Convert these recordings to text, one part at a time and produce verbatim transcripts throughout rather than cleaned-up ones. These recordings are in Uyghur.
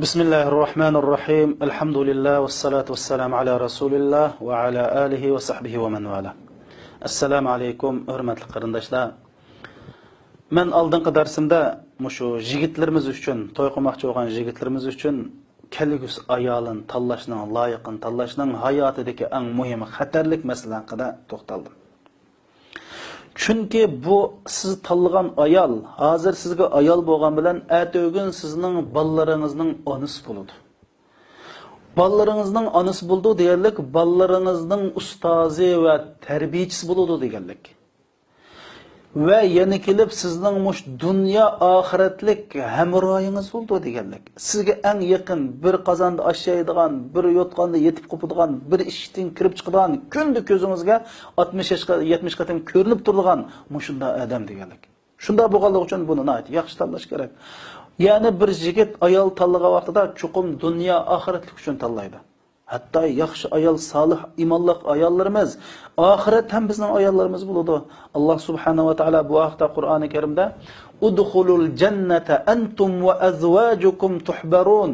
بىسمىللاھىررەھمانىررەھىم. ئەلھەمدۇلىللا ۋەسسالاتۇ ۋەسسالامۇ ئەلا رەسۇلىللا ۋە ئەلا ئالىھى ۋە سەھبىھى ۋە مەن ۋالا. ئەسسالامۇ ئەلەيكۇم، ھۆرمەتلىك قېرىنداشلار. مەن ئالدىنقى دەرسىمدە مۇشۇ يىگىتلىرىمىز ئۈچۈن، توي قىلماقچى بولغان يىگىتلىرىمىز ئۈچۈن كەلگۈسى ئايالىنى تاللاشنىڭ، لايىقىنى تاللاشنىڭ ھاياتىدىكى ئەڭ مۇھىم، خەتەرلىك مەسىلە ھەققىدە توختالدىم. چۈنكى بۇ سىز تاللىغان ئايال، ھازىر سىزگە ئايال بولغان بىلەن، ئەتىگۈن سىزنىڭ بالىلىرىڭىزنىڭ ئانىسى بولىدۇ. بالىلىرىڭىزنىڭ ئانىسى بولىدۇ دېگەنلىك، بالىلىرىڭىزنىڭ ئۇستازى ۋە تەربىيەچىسى بولىدۇ دېگەنلىك. ۋە يەنە كېلىپ سىزنىڭ مۇشۇ دۇنيا ئاخىرەتلىك ھەمراھىڭىز بولىدۇ دېگەنلىك. سىزگە ئەڭ يېقىن، بىر قازاندا ئاش يەيدىغان، بىر يوتقاندا يېتىپ قوپىدىغان، بىر ئىشىكتىن كىرىپ چىقىدىغان، كۈندە كۆزىڭىزگە ئاتمىش ياشقا، يەتمىش قېتىم كۆرۈنۈپ تۇرىدىغان مۇشۇنداق ئادەم دېگەنلىك. شۇنداق بولغانلىقى ئۈچۈن بۇنى ناھايىتى ياخشى تاللاش كېرەك. يەنى بىر يىگىت ئايال تاللىغان ۋاقتىدا چوقۇم دۇنيا ئاخىرەتلىك ئۈچۈن تاللايدۇ. ھەتتا ياخشى ئايال، سالىھ، ئىمانلىق ئاياللىرىمىز، ئاخىرەت ھەم بىزنىڭ ئاياللىرىمىز بولىدۇ. ئاللا سۇبھانەھۇ ۋە تائالا بۇ ھەقتە قۇرئانى كەرىمدە، ئۇدخۇلۇل جەننەتە ئەنتۇم ۋە ئەزۋاجۇكۇم تۇھبەرۇن.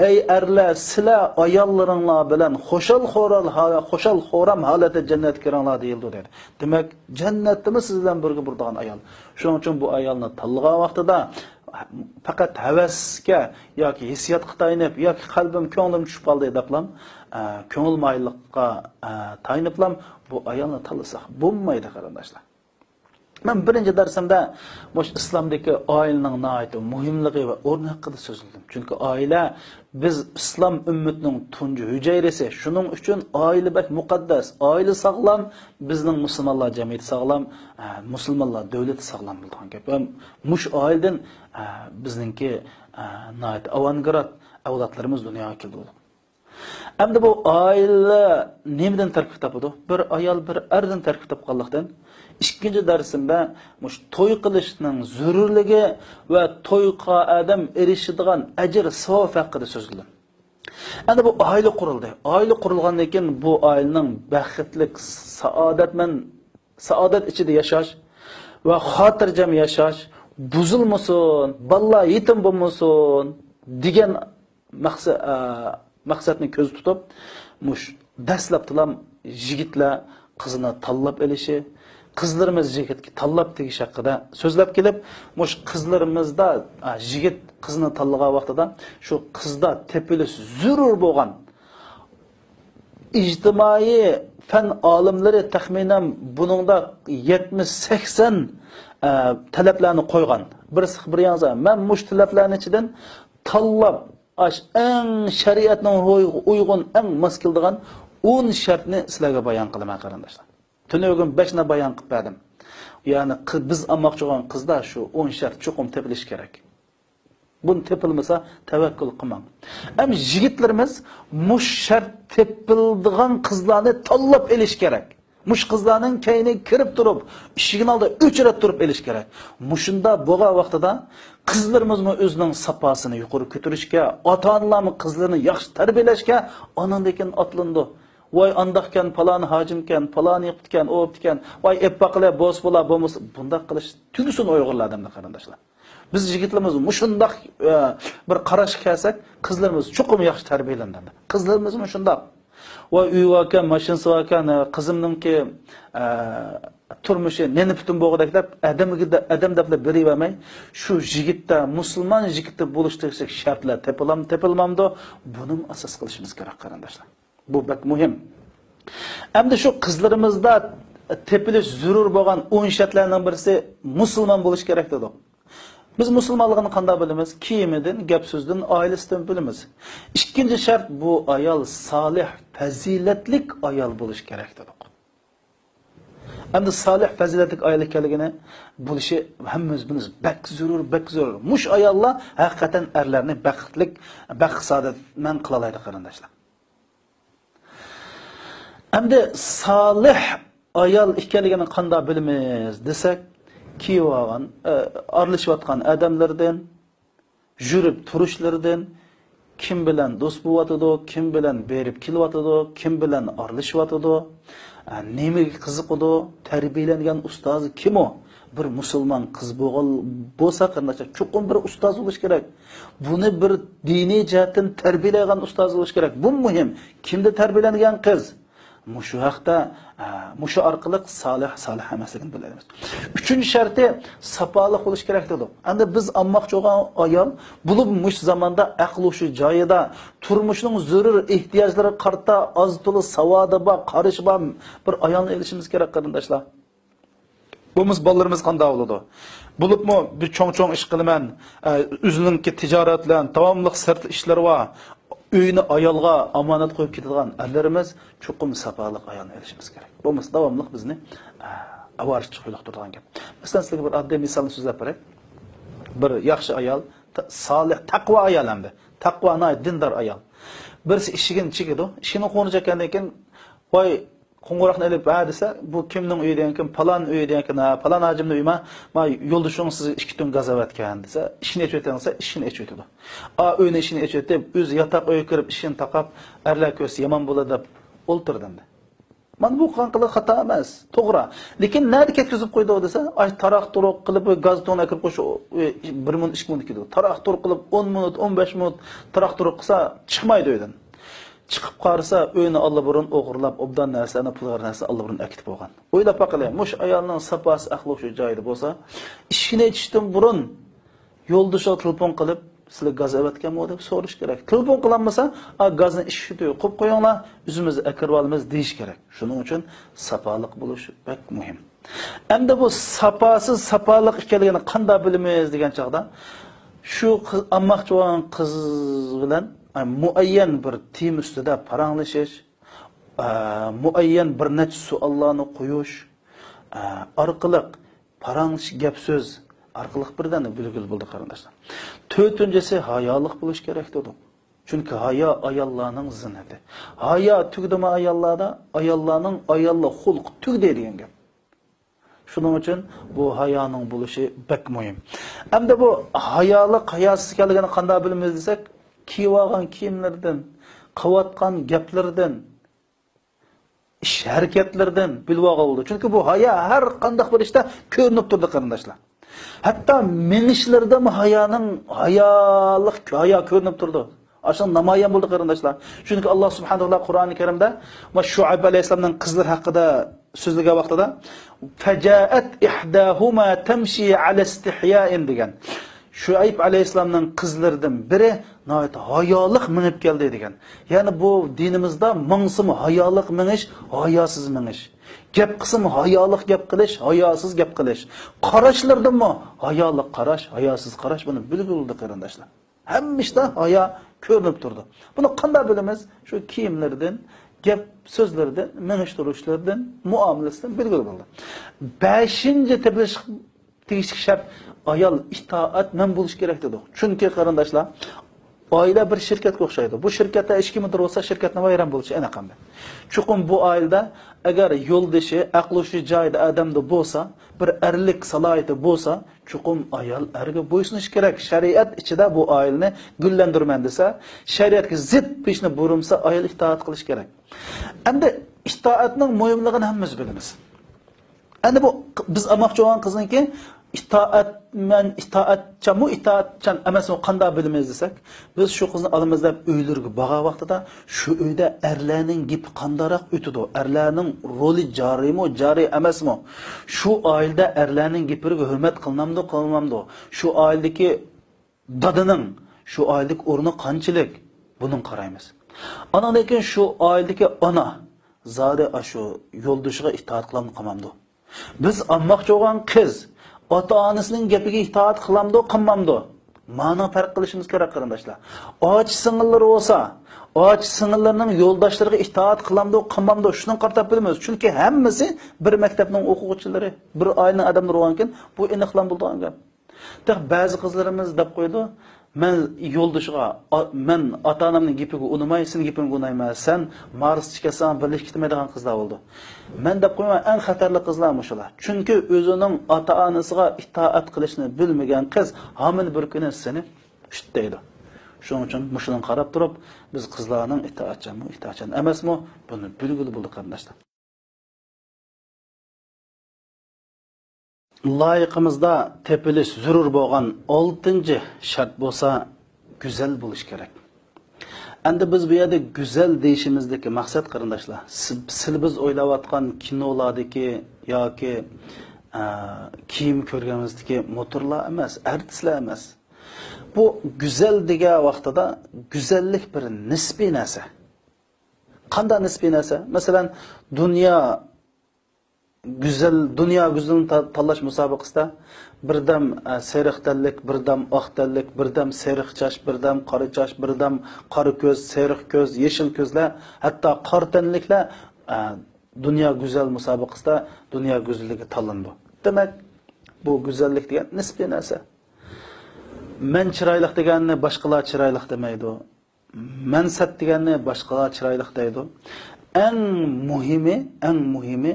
ئەي ئەرلەر، سىلەر ئاياللىرىڭلار بىلەن خۇشال-خۇرام ھال-، خۇشال-خۇرام ھالەتتە جەننەتكە كىرىڭلار دېيىلىدۇ دەيدۇ. دېمەك، جەننەتتىمۇ سىز بىلەن بىرگە بارىدىغان ئايال. شۇنىڭ ئۈچۈن بۇ ئايالنى تاللىغان ۋاقتىدا پەقەت ھەۋەسكە ياكى ھېسسىياتقا تايىنىپ، ياكى قەلبىم، كۆڭلۈم چۈشۈپ قالدى دەپلام، ئە، كۆڭۈل مايىللىققا، ئە، تايىنىپلام بۇ ئايالنى تاللىساق بولمايدۇ، قېرىنداشلار. مەن بىرىنچى دەرسىمدە مۇشۇ ئىسلامدىكى ئائىلىنىڭ ناھايىتى مۇھىملىقى ۋە ئورنى ھەققىدە سۆزلىدىم. چۈنكى ئائىلە بىز ئىسلام ئۈممىتىنىڭ تۇنجى ھۈجەيرىسى. شۇنىڭ ئۈچۈن ئائىلە بەك مۇقەددەس. ئائىلە ساغلام، بىزنىڭ مۇسۇلمانلار جەمئىيىتى ساغلام، ئە، مۇسۇلمانلار دۆلىتى ساغلام بولىدىغان گەپ. ھەم مۇشۇ ئائىلىدىن، ئە، بىزنىڭكى، ئە، ناھايىتى ئاۋانگراد ئەۋلادلىرىمىز دۇنياغا كېلىدۇ. ئەمدى بۇ ئائىلە نېمىدىن تەركىب تاپىدۇ؟ بىر ئايال، بىر ئەردىن تەركىب تاپقانلىقتىن، ئىككىنچى دەرسىمدە مۇشۇ توي قىلىشنىڭ زۆرۈرلۈكى ۋە تويغا ئادەم ئېرىشىدىغان ئەجىر، ساۋاب ھەققىدە سۆزلىدىم. ئەمدى بۇ ئائىلە قۇرۇلدى. ئائىلە قۇرۇلغاندىن كېيىن بۇ ئائىلىنىڭ بەختلىك، سائادەتمەن، سائادەت ئىچىدە ياشاش ۋە خاتىرجەم ياشاش، بۇزۇلمىسۇن، بالىلار يېتىم بولمىسۇن دېگەن مەقسە-، ئە، مەقسەتنى كۆزدە تۇتۇپ، مۇش دەسلەپتىلا يىگىتلەر قىزنى تاللاپ ئېلىشى، قىزلىرىمىز يىگىتكە تاللاپ تېگىش ھەققىدە سۆزلەپ كېلىپ، مۇش قىزلىرىمىزدا، ئە، يىگىت قىزنى تاللىغان ۋاقتىدا شۇ قىزدا تېپىلىش زۆرۈر بولغان ئىجتىمائىي پەن ئالىملىرى تەخمىنەن بۇنىڭدا يەتمىش سەكسەن، ئە، تەلەپلەرنى قويغان. بىرسى بىر يانسا، مەن مۇشۇ تەلەپلەرنىڭ ئىچىدىن تاللاپ، ئاش ئەڭ شەرىئەتنىڭ روھىغا ئۇيغۇن، ئەڭ ماس كېلىدىغان ئون شەرتنى سىلەرگە بايان قىلىمەن، قېرىنداشلار. تۈنۈگۈن بەشنى بايان قىلىپ بەردىم. يەنى قى-، بىز ئالماقچى بولغان قىزدا شۇ ئون شەرت چوقۇم تېپىلىشى كېرەك. بۇنى تېپىلمىسا، تەۋەككۈل قىلماڭ. ئەم يىگىتلىرىمىز مۇشۇ شەرت تېپىلىدىغان قىزلارنى تاللاپ ئېلىش كېرەك. مۇشۇ قىزلارنىڭ كەينىگە كىرىپ تۇرۇپ، ئىشىكىنىڭ ئالدىدا ئۆچرەت تۇرۇپ ئېلىش كېرەك. مۇشۇنداق بولغان ۋاقتىدا قىزلىرىمىزمۇ ئۆزىنىڭ ساپاسىنى يۇقىرى كۆتۈرۈشكە، ئاتا-ئانىلارمۇ قىزلىرىنى ياخشى تەربىيەلەشكە ئانىڭدىن كېيىن ئاتلىنىدۇ. ۋاي، ئانداقكەن، پالانى ھاجىمكەن، پالانى يىقىپتىكەن، ئوپتىكەن، ۋاي، ئېپ باقىلى، بولسا بولا، بولمىسا، بۇنداق قىلىش تۈگىسۇن ئۇيغۇرلار ئادەمدە، قېرىنداشلار. بىز يىگىتلىرىمىز مۇشۇنداق، ئە، بىر قاراشقا كەلسەك، قىزلىرىمىز چوقۇم ياخشى تەربىيەلەندى. قىزلىرىمىزمۇ شۇنداق. ۋاي، ئۆيى باركەن، ماشىنىسى باركەن، ئە، قىزىمنىڭكى، ئە، تۇرمۇشى نېنى پۈتۈن بولغۇدەك دەپ، ئادەمگە دە-، ئادەم دەپلا بېرىۋەرمەي، شۇ يىگىتتە، مۇسۇلمان يىگىتتە بولۇشتەك شەرتلەر تېپىلام-، تېپىلمامدۇ؟ بۇنىمۇ ئاساس قىلىشىمىز كېرەك، قېرىنداشلار. بۇ بەك مۇھىم. ئەمدى شۇ قىزلىرىمىزدا تېپىلىش زۆرۈر بولغان ئون شەرتلەرنىڭ بىرسى مۇسۇلمان بولۇش كېرەك دېدۇق. بىز مۇسۇلمانلىقىنى قانداق بىلىمىز؟ كىيىمىدىن، گەپ سۆزىدىن، ئائىلىسىدىن بىلىمىز. ئىككىنچى شەرت، بۇ ئايال سالىھ، پەزىلەتلىك ئايال بولۇش كېرەك دېدۇق. ئەمدى سالىھ، پەزىلەتلىك ئايال ئىكەنلىكىنى بولۇشى ھەممىمىز بىلىمىز. بەك زۆرۈر، بەك زۆرۈر. مۇشۇ ئاياللار ھەقىقەتەن ئەرلەرنى بەختلىك، بەخت سائادەتمەن قىلالايدۇ، قېرىنداشلار. ئەمدى سالىھ ئايال ئىكەنلىكىنى قانداق بىلىمىز دېسەك، كىيىۋالغان، ئە، ئارىلىشىۋاتقان ئادەملىرىدىن، يۈرۈپ تۇرۇشلىرىدىن، كىم بىلەن دوست بولۇۋاتىدۇ، كىم بىلەن بېرىپ كېلىۋاتىدۇ، كىم بىلەن ئارىلىشىۋاتىدۇ، ئە، نېمىگە قىزىقىدۇ، تەربىيەلەنگەن ئۇستازى كىم ئۇ، بىر مۇسۇلمان قىز بولغان بولسا، قېرىنداشلار، چوقۇم بىر ئۇستاز بولۇش كېرەك. بۇنى بىر دىنىي جەھەتتىن تەربىيەلەيدىغان ئۇستاز بولۇش كېرەك. بۇ مۇھىم. كىمدە تەربىيەلەنگەن قىز؟ مۇشۇ ھەقتە، ئە، مۇشۇ ئارقىلىق سالىھ، سالىھ ئەمەسلىكىنى بىلەلەيمىز. ئۈچىنچى شەرتى، ساپالىق بولۇش كېرەك دېدۇق. ئەمدى بىز ئالماقچى بولغان ئايال، بولۇپ مۇشۇ زاماندا ئەقلى ھوشى جايىدا، تۇرمۇشنىڭ زۆرۈر ئېھتىياجلىرىغا قارىتا ئاز تولا ساۋادى بار، قارىشى بار بىر ئايالنى ئېلىشىمىز كېرەك، قېرىنداشلار. بولمىسا بالىلىرىمىز قانداق بولىدۇ؟ بولۇپمۇ بىر چوڭ-چوڭ ئىش قىلىمەن، ئە، ئۆزىنىڭكى تىجارەت بىلەن داۋاملىق سىرتتا ئىشلىرى بار، ئۆينى ئايالغا ئامانەت قويۇپ كېتىدىغان ئەرلىرىمىز چوقۇم ساپالىق ئايالنى ئېلىشىمىز كېرەك. بولمىسا داۋاملىق بىزنى، ئە، ئاۋارىچىلىققا يولۇقتۇرىدىغان گەپ. مەسىلەن، سىزگە بىر ئاددىي مىسالنى سۆزلەپ بېرەي. بىر ياخشى ئايال، تا-، سالىھ، تەقۋا ئايال ئەمدى. تەقۋا، ناھايىتى دىندار ئايال. بىرسى ئىشىكىنى چېكىدۇ. ئىشىكنى قورۇيدىكەندىن كېيىن، ۋاي، قوڭغۇراقنى ئېلىپ، ھە دېسە، بۇ كىمنىڭ ئۆيى دېگەنكىن، پالان ئۆيى دېگەنكىن، ھە، پالان ھاجىمنىڭ ئۆيىما، ما يولدىشىڭىز سىزگە ئىككى تۈن گاز ئەۋەتكەن دېسە، ئىشىكنى ئېچىۋېتىڭ دېسە، ئىشىكنى ئېچىۋېتىدۇ. ئا، ئۆينىڭ ئىشىكىنى ئېچىۋېتىپ، ئۆزى ياتاق ئۆيگە كىرىپ، ئىشىكنى تاقاپ، ئەرلەر كۆرسە يامان بولىدۇ دەپ ئولتۇردى ئەمدى. مانا بۇ قىلغان خاتا ئەمەس، توغرا. لېكىن نەدە كەتكۈزۈپ قويدى دېسە، ئاي تاراق-تۇرۇق قىلىپ، گاز تونۇ ئەكىرىپ قويۇش، ئۆ، بىر مىنۇت، ئىككى مىنۇت كېتىدۇ. تاراق-تۇرۇق قىلىپ، ئون مىنۇت، ئون بەش مىنۇت تاراق-تۇرۇق قىلسا، چىقمايدۇ ئۆيدىن. چىقىپ قارىسا، ئۆينى ئاللىبۇرۇن ئوغرىلاپ، ئوبدان نەرسىلەرنى، پۇل نەرسىلەرنى ئاللىبۇرۇن ئەكېتىپ بولغان. ئويلاپ باقىلى، مۇشۇ ئايالنىڭ ساپاسى، ئەقلى شۇ جايىدا بولسا، ئىشىكنى ئېچىشتىن بۇرۇن يولدىشىغا تېلېفون قىلىپ، سىلەر گاز ئەۋەتكەنمۇ دەپ سورىشى كېرەك. تېلېفون قىلالمىسا، ئا، گازنى ئىشىك تۈۋىگە قويۇپ قويۇڭلار، ئۆزىمىز ئەكىرىۋالىمىز دېيىشى كېرەك. شۇنىڭ ئۈچۈن ساپالىق بولۇش بەك مۇھىم. ئەمدى بۇ ساپاسىز، ساپالىق ئىكەنلىكىنى قانداق بىلىمىز دېگەن چاغدا، شۇ قىز، ئالماقچى بولغان قىز بىلەن، ئە، مۇئەييەن بىر تېما ئۈستىدە پاراڭلىشىش، ئە، مۇئەييەن بىر نەچچە سوئاللارنى قويۇش، ئە، ئارقىلىق پاراڭلىشىش، گەپ سۆز ئارقىلىق بىردەمدە بىلگىلى بولىدۇ، قېرىنداشلار. تۆتىنچىسى، ھايالىق بولۇش كېرەك دېدۇق. چۈنكى ھايا ئاياللارنىڭ زىننىتى. ھايا تۈگدىمۇ ئاياللاردا، ئاياللارنىڭ ئاياللىق خۇلقى تۈگدى دېگەن گەپ. شۇنىڭ ئۈچۈن بۇ ھايانىڭ بولۇشى بەك مۇھىم. ئەمدى بۇ ھايالىق، ھاياسىز ئىكەنلىكىنى قانداق بىلىمىز دېسەك، كىيىۋالغان كىيىملىرىدىن، قىلىۋاتقان گەپلىرىدىن، ئىش ھەرىكەتلىرىدىن بىلىۋالغىلى بولىدۇ. چۈنكى بۇ ھايا ھەر قانداق بىر ئىشتا كۆرۈنۈپ تۇرىدۇ، قېرىنداشلار. ھەتتا مېڭىشلىرىدىمۇ ھايانىڭ، ھايالىق، ھايا كۆرۈنۈپ تۇرىدۇ. ئاشۇ نامايان بولدى، قېرىنداشلار. چۈنكى ئاللا سۇبھانەھۇ ۋە تائالا قۇرئانى كەرىمدە، ما شۇئەيب ئەلەيھىسسالامنىڭ قىزلىرى ھەققىدە سۆزلىگەن ۋاقتىدا، فجاءت إحداهما تمشي على استحياء دېگەن. شۇئەيب ئەلەيھىسسالامنىڭ قىزلىرىدىن بىرى ناھايىتى ھايالىق مېڭىپ كەلدى دېگەن. يەنى بۇ دىنىمىزدا ماڭسىمۇ ھايالىق مېڭىش، ھاياسىز مېڭىش. گەپ قىلسىمۇ ھايالىق گەپ قىلىش، ھاياسىز گەپ قىلىش. قاراشلىرىدىنمۇ ھايالىق قاراش، ھاياسىز قاراش، بۇنى بىلگىلى بولىدۇ، قېرىنداشلار. ھەممە ئىشتا ھايا كۆرۈنۈپ تۇرىدۇ. بۇنى قانداق بىلىمىز؟ شۇ كىيىملىرىدىن، گەپ سۆزلىرىدىن، مېڭىش تۇرۇشلىرىدىن، مۇئامىلىسىدىن بىلگىلى بولىدۇ. بەشىنچى تېپىلىش تېگىشلىك شەرت، ئايال ئىتائەتمەن بولۇشى كېرەك دېدۇق. چۈنكى قېرىنداشلار، ئائىلە بىر شىركەتكە ئوخشايدۇ. بۇ شىركەتتە ھېچكىم تۇرۇۋالسا، شىركەتنىڭ ۋەيران بولۇشى ئېنىق ئەمدى. چوقۇم بۇ ئائىلىدە ئەگەر يولدىشى، ئەقلى ھوشى جايىدا ئادەمدە بولسا، بىر ئەرلىك سالاھىيىتى بولسا، چوقۇم ئايال ئەرگە بويسۇنۇشى كېرەك. شەرىئەت ئىچىدە بۇ ئائىلىنى گۈللەندۈرىمەن دېسە، شەرىئەتكە زىت بىر ئىشنى بۇيرۇمىسا، ئايال ئىتائەت قىلىشى كېرەك. ئەمدى ئىتائەتنىڭ مۇھىملىقىنى ھەممىمىز بىلىمىز. ئەمدى بۇ ق-، بىز ئالماقچى بولغان قىزنىڭكى ئىتائەتمەن، ئىتائەتچانمۇ، ئىتائەتچان ئەمەسمۇ، قانداق بىلىمىز دېسەك، بىز شۇ قىزنى ئالىمىز دەپ ئۆيلىرىگە بارغان ۋاقتىدا، شۇ ئۆيدە ئەرلەرنىڭ گېپى قانداقراق ئۆتىدۇ؟ ئەرلەرنىڭ رولى جارىيمۇ، جارىي ئەمەسمۇ؟ شۇ ئائىلىدە ئەرلەرنىڭ گېپىگە ھۆرمەت قىلىنامدۇ، قىلىنمامدۇ؟ شۇ ئائىلىدىكى دادىنىڭ شۇ ئائىلىدىكى ئورنى قانچىلىك؟ بۇنىڭغا قارايمىز. ئانىڭدىن كېيىن شۇ ئائىلىدىكى ئانا زادى ئاشۇ يولدىشىغا ئىتائەت قىلامدۇ، قىلمامدۇ؟ بىز ئالماقچى بولغان قىز ئاتا-ئانىسىنىڭ گېپىگە ئىتائەت قىلامدۇ، قىلمامدۇ؟ مانا پەرق قىلىشىمىز كېرەك، قېرىنداشلار. ئاچا-سىڭىللىرى بولسا، ئاچا-سىڭىللىرىنىڭ يولداشلىرىغا ئىتائەت قىلامدۇ، قىلمامدۇ؟ شۇنىڭغا قاراپ بىلىمىز. چۈنكى ھەممىسى بىر مەكتەپنىڭ ئوقۇغۇچىلىرى، بىر ئائىلىنىڭ ئادەملىرى بولغانكىن، بۇ ئېنىقلام بولىدىغان گەپ. تېخى بەزى قىزلىرىمىز دەپ قويىدۇ، مەن يولدىشىغا، ئا-، مەن ئاتا-ئانامنىڭ گېپىگە ئۇنىماي، سېنىڭ گېپىڭگە ئۇنايمەن، سەن مارسقا كەتسەڭ بىرلىككە كېتىمەن دېگەن قىزلار بولىدۇ. مەن دەپ قويىمەن، ئەڭ خەتەرلىك قىزلار مۇشۇلار. چۈنكى ئۆزىنىڭ ئاتا-ئانىسىغا ئىتائەت قىلىشنى بىلمىگەن قىز ھامان بىر كۈنى سېنى ئۈت دەيدۇ. شۇنىڭ ئۈچۈن مۇشۇنىڭغا قاراپ تۇرۇپ، بىز قىزلارنىڭ ئىتائەتچانمۇ، ئىتائەتچان ئەمەسمۇ، بۇنى بىلگىلى بولىدۇ، قېرىنداشلار. لايىقىمىزدا تېپىلىش زۆرۈر بولغان ئالتىنچى شەرت بولسا گۈزەل بولۇش كېرەك. ئەمدى بىز بۇ يەردە گۈزەل دېيىشىمىزدىكى مەقسەت، قېرىنداشلار، سىز، سىل بىز ئويلاۋاتقان كىنولاردىكى ياكى، ئە، كىيىم كۆرگىنىمىزدىكى موتورلار ئەمەس، ئارتىسلار ئەمەس. بۇ گۈزەل دېگەن ۋاقتىدا گۈزەللىك بىر نىسپىي نەرسە. قانداق نىسپىي نەرسە؟ مەسىلەن، دۇنيا گۈزەل، دۇنيا گۈزىلىنى تا-، تاللاش مۇسابىقىسىدە بىردەم، ئە، سېرىق تەنلىك، بىردەم ئاق تەنلىك، بىردەم سېرىق چاچ، بىردەم قارا چاچ، بىردەم قارا كۆز، سېرىق كۆز، يېشىل كۆزلەر، ھەتتا قارا تەنلىكلەر، ئە، دۇنيا گۈزەل مۇسابىقىسىدە دۇنيا گۈزىلىگە تاللىنىدۇ. دېمەك، بۇ گۈزەللىك دېگەن نىسپىي نەرسە. مەن چىرايلىق دېگەننى باشقىلار چىرايلىق دېمەيدۇ. مەن سەت دېگەننى باشقىلار چىرايلىق دەيدۇ. ئەڭ مۇھىمى، ئەڭ مۇھىمى،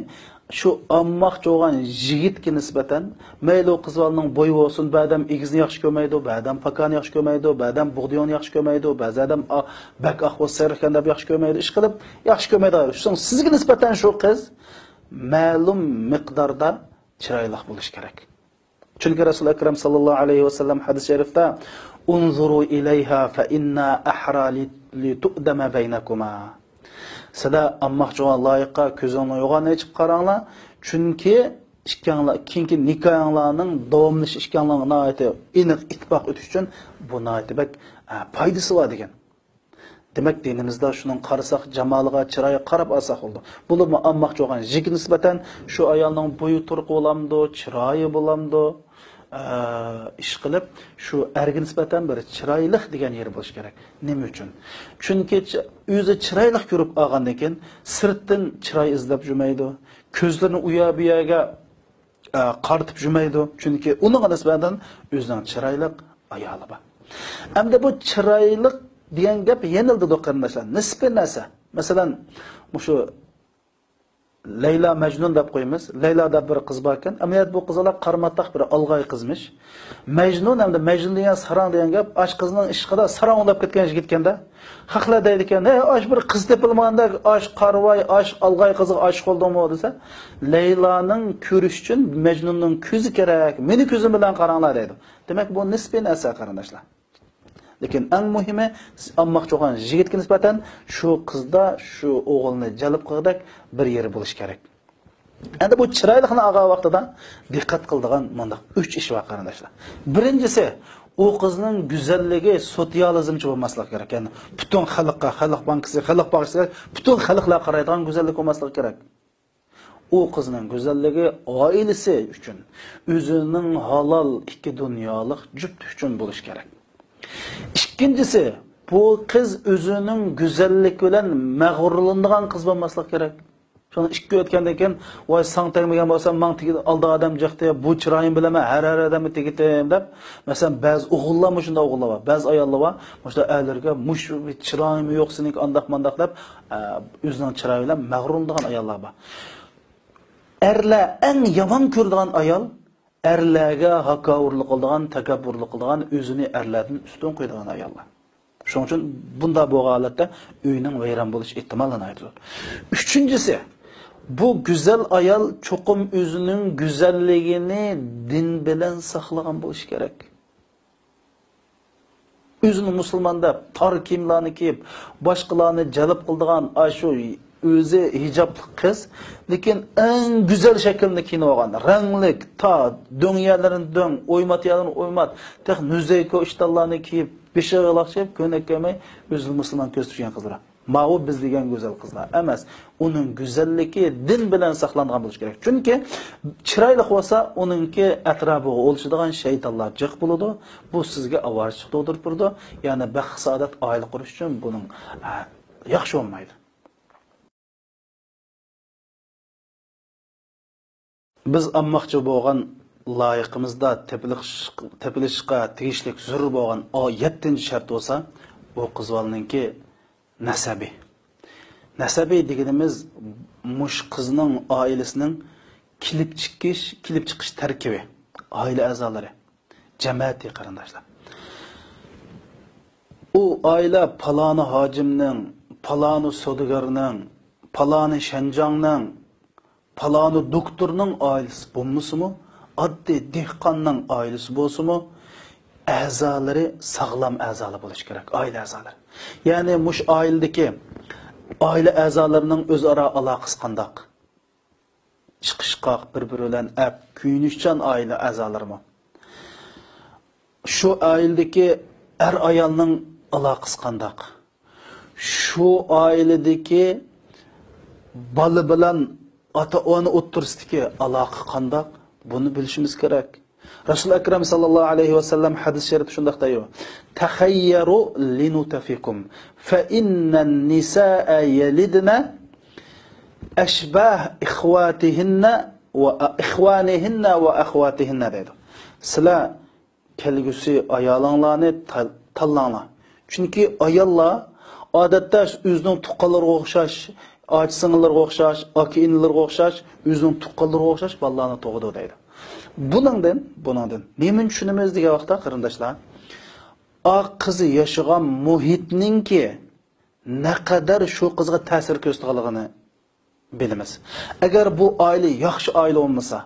شۇ ئالماقچى بولغان يىگىتكە نىسبەتەن، مەيلى ئۇ قىز بالىنىڭ بويى بولسۇن، بەزى ئادەم ئېگىزنى ياخشى كۆرمەيدۇ، بەزى ئادەم پاكانى ياخشى كۆرمەيدۇ، بەزى ئادەم بوغدىيوڭنى ياخشى كۆرمەيدۇ، بەزى ئادەم، ئا، بەك ئاق بولسا سېرىقكەن دەپ ياخشى كۆرمەيدۇ، ئىشقىلىپ ياخشى كۆرمەيدۇ. شۇڭا سىزگە نىسبەتەن شۇ قىز مەلۇم مىقداردا چىرايلىق بولۇشى كېرەك. چۈنكى رەسۇل ئەكرەم ساللاللاھۇ ئەلەيھى ۋەسەللەم ھەدىس شەرىفتە، «ئۇنزۇرۇ ئىلەيھا فەئىننا ئەھرا لىتۇئدەمە بەينەكۇما.» سىلەر ئامماقچى بولغان لايىققا كۆزۈڭنى يوغان ئېچىپ قاراڭلار، چۈنكى ئىككىڭلار، كېيىنكى نىكاھىڭلارنىڭ داۋاملىشىشى، ئىككىڭلارنىڭ ناھايىتى ئېنىق ئىتتىپاق ئۆتۈش ئۈچۈن بۇ ناھايىتى بەك، ئە، پايدىسى بار دېگەن. دېمەك، دىنىمىزدا شۇنىڭ قارىساق، جامالىغا، چىرايىغا قاراپ ئالساق بولىدۇ. بولۇپمۇ ئامماقچى بولغان يىگىتكە نىسبەتەن شۇ ئايالنىڭ بويى تۇرقى بولامدۇ، چىرايى بولامدۇ، ئە، ئىشقىلىپ، شۇ ئەرگە نىسبەتەن بىر چىرايلىق دېگەن يېرى بولۇشى كېرەك. نېمە ئۈچۈن؟ چۈنكى چ-، ئۆزى چىرايلىق كۆرۈپ ئالغاندىن كېيىن سىرتتىن چىراي ئىزدەپ يۈرمەيدۇ. كۆزلىرىنى ئۇ يەر بۇ يەرگە ئە، قارىتىپ يۈرمەيدۇ. چۈنكى ئۇنىڭغا نىسبەتەن ئۆزىنىڭ چىرايلىق ئايالى بار. ئەمدى بۇ چىرايلىق دېگەن گەپ يېنىلدىدۇ، قېرىنداشلار. نىسپىي نەرسە. مەسىلەن، مۇشۇ لەيلا مەجنۇن دەپ قويىمىز. لەيلا دەپ بىر قىز باركەن. ئەمەلىيەتتە بۇ قىز ئالا قارىماتاق بىر ئالغاي قىزمىش. مەجنۇن، ئەمدى مەجنۇن دېگەن ساراڭ دېگەن گەپ، ئاش قىزنىڭ ئىشقىدا ساراڭ ئويناپ كەتكەن يىگىتكەندە. خەقلەر دەيدىكەن، «ھەي، ئاش بىر قىز تېپىلمىغاندەك، ئاش قارىۋاي، ئاش ئالغاي قىزغا ئاشىق بولدۇڭمۇ؟» دېسە، لەيلانىڭ كۆرۈش ئۈچۈن مەجنۇننىڭ كۆزى كېرەك، مېنى كۆزۈم بىلەن قاراڭلار دەيدۇ. دېمەك، بۇ نىسپىي نەرسە، قېرىنداشلار. لېكىن ئەڭ مۇھىمى، سىز ئامماقچى بولغان يىگىتكە نىسبەتەن شۇ قىزدا شۇ ئوغۇلنى جەلپ قىلغۇدەك بىر يېرى بولۇشى كېرەك. ئەمدى بۇ چىرايلىقنى ئالغان ۋاقتىدا دىققەت قىلىدىغان مۇنداق ئۈچ ئىش بار، قېرىنداشلار. بىرىنچىسى، ئۇ قىزنىڭ گۈزەللىكى سوتسىيالىزمچە بولماسلىقى كېرەك. يەنى پۈتۈن خەلققە، خەلق بانكىسى، خەلق باغچىسى، پۈتۈن خەلقلەر قارايدىغان گۈزەللىك بولماسلىقى كېرەك. ئۇ قىزنىڭ گۈزەللىكى ئائىلىسى ئۈچۈن، ئۆزىنىڭ ھالال ئىككى دۇنيالىق جۈپتى ئۈچۈن بولۇشى كېرەك. ئىككىنچىسى، بۇ قىز ئۆزىنىڭ گۈزەللىكى بىلەن مەغرۇرلىنىدىغان قىز بولماسلىقى كېرەك. شۇنىڭ ئىككى ئۆتكەندىن كېيىن، «ۋاي، ساڭا تەگمىگەن بولسام، ماڭا تېگىدى، ئالدى ئادەم جىقتى، بۇ چىرايىم بىلەن مەن ھەر، ھەر ئادەمگە تېگىتتىم» دەپ، مەسىلەن، بەزى ئوغۇللارمۇ شۇنداق ئوغۇللار بار، بەزى ئاياللار بار، مۇشۇنداق ئەرلەرگە، «مۇشۇ چىرايىمۇ يوق سېنىڭكى، ئانداق، مانداق» دەپ، ئە، ئۆزىنىڭ چىرايى بىلەن مەغرۇرلىنىدىغان ئاياللار بار. ئەرلەر ئەڭ يامان كۆرىدىغان ئايال، ئەرلەرگە ھاكاۋۇرلۇق قىلىدىغان، تەكەببۇرلۇق قىلىدىغان، ئۆزىنى ئەرلەردىن ئۈستۈن قويىدىغان ئاياللار. شۇنىڭ ئۈچۈن بۇنداق بولغان ھالەتتە ئۆينىڭ ۋەيران بولۇش ئېھتىمالى ناھايىتى زور. ئۈچىنچىسى، بۇ گۈزەل ئايال چوقۇم ئۆزىنىڭ گۈزەللىكىنى دىن بىلەن ساقلىغان بولۇشى كېرەك. ئۆزىنى مۇسۇلمان دەپ، تار كىيىملەرنى كىيىپ، باشقىلارنى جەلپ قىلىدىغان، ئاشۇ ئۆزى ھىجابلىق قىز، لېكىن ئەڭ گۈزەل شەكىلنى كىيىنىۋالغان، رەڭلىك، تا دۆڭ يەرلىرىنى دۆڭ، ئويمات يەرلىرىنى ئويمات، تېخى نۇزەيكو ئىشتانلارنى كىيىپ، بېشىغا ياغلىق چىگىپ، كۆينەك كىيمەي، ئۆزىنى مۇسۇلمان كۆرسىتىپ يۈرگەن قىزلار. ماۋۇ بىز دېگەن گۈزەل قىزلار ئەمەس. ئۇنىڭ گۈزەللىكى دىن بىلەن ساقلانغان بولۇشى كېرەك. چۈنكى چىرايلىق بولسا، ئۇنىڭكى ئەتراپىغا ئولىشىدىغان شەيتانلار جىق بولىدۇ. بۇ سىزگە ئاۋارىچىلىك تۇغدۇرۇپ بېرىدۇ. يەنى بەخت-سائادەت، ئائىلە قۇرۇش ئۈچۈن بۇنىڭ، ئە، ياخشى بولمايدۇ. بىز ئالماقچى بولغان لايىقىمىزدا تېپىلىش-، تېپىلىشقا تېگىشلىك زۆرۈر بولغان ئا-، يەتتىنچى شەرت بولسا، ئۇ قىز بالىنىڭكى نەسەبى. نەسەبى دېگىنىمىز مۇشۇ قىزنىڭ ئائىلىسىنىڭ كېلىپ چىقىش، كېلىپ چىقىش تەركىبى، ئائىلە ئەزالىرى، جەمەتى، قېرىنداشلار. ئۇ ئائىلە پالانى ھاجىمنىڭ، پالانى سودىگەرنىڭ، پالانى شەنجاڭنىڭ، پالانى دوكتورنىڭ ئائىلىسى بولمىسىمۇ، ئاددىي دېھقاننىڭ ئائىلىسى بولسىمۇ، ئەزالىرى ساغلام ئەزالار بولۇشى كېرەك، ئائىلە ئەزالىرى. يەنى مۇشۇ ئائىلىدىكى ئائىلە ئەزالىرىنىڭ ئۆزئارا ئالاقىسى قانداق؟ چىقىشقاق، بىر-بىرى بىلەن ئەپ، كۆيۈنۈشچان ئائىلە ئەزالىرىمۇ. شۇ ئائىلىدىكى ئەر-ئايالنىڭ ئالاقىسى قانداق؟ شۇ ئائىلىدىكى بالا بىلەن ئاتا-ئانا ئوتتۇرىسىدىكى ئالاقە قانداق؟ بۇنى بىلىشىمىز كېرەك. رەسۇل ئەكرەم ساللاللاھۇ ئەلەيھى ۋەسەللەم ھەدىس شەرىپتە شۇنداق دەيدۇ: تەخەييەرۇ لىنۇتەفىكۇم، فەئىننەن نىسائە يەلىدنە ئەشباھ ئىخۋاتىھىننە ۋە ئىخۋانىھىننە ۋە ئەخۋاتىھىننە دەيدۇ. سىلەر كەلگۈسى ئايالىڭلارنى تال-، تاللاڭلار. چۈنكى ئاياللار ئادەتتە ئۆزىنىڭ تۇغقانلىرىغا ئوخشاش، ئاچا-سىڭىللىرىغا ئوخشاش، ئاكا-ئىنىلىرىغا ئوخشاش، ئۆزىنىڭ تۇغقانلىرىغا ئوخشاش بالىلارنى تۇغىدۇ دەيدۇ. بۇنىڭدىن، بۇنىڭدىن نېمىنى چۈشىنىمىز دېگەن ۋاقىتتا، قېرىنداشلار، ئا قىز ياشىغان مۇھىتنىڭكى نەقەدەر شۇ قىزغا تەسىر كۆرسىتىدىغانلىقىنى بىلىمىز. ئەگەر بۇ ئائىلە ياخشى ئائىلە بولمىسا،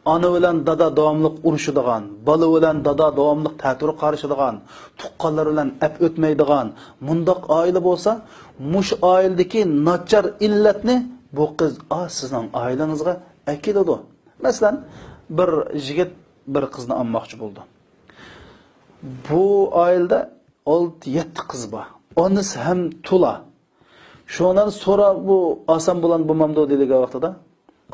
ئانا بىلەن دادا داۋاملىق ئۇرۇشىدىغان، بالا بىلەن دادا داۋاملىق تەتۈر قارىشىدىغان، تۇغقانلىرى بىلەن ئەپ ئۆتمەيدىغان مۇنداق ئائىلە بولسا، مۇشۇ ئائىلىدىكى ناچار ئىللەتنى بۇ قىز، ئا، سىزنىڭ ئائىلىڭىزگە ئەكېلىدۇ. مەسىلەن، بىر يىگىت بىر قىزنى ئالماقچى بولدى. بۇ ئائىلىدە ئالتە، يەتتە قىز بار. ئانىسى ھەم تولا. شۇنىڭدىن سورا بۇ ئاسان بولان بولمامدۇ دېيىلگەن ۋاقتىدا،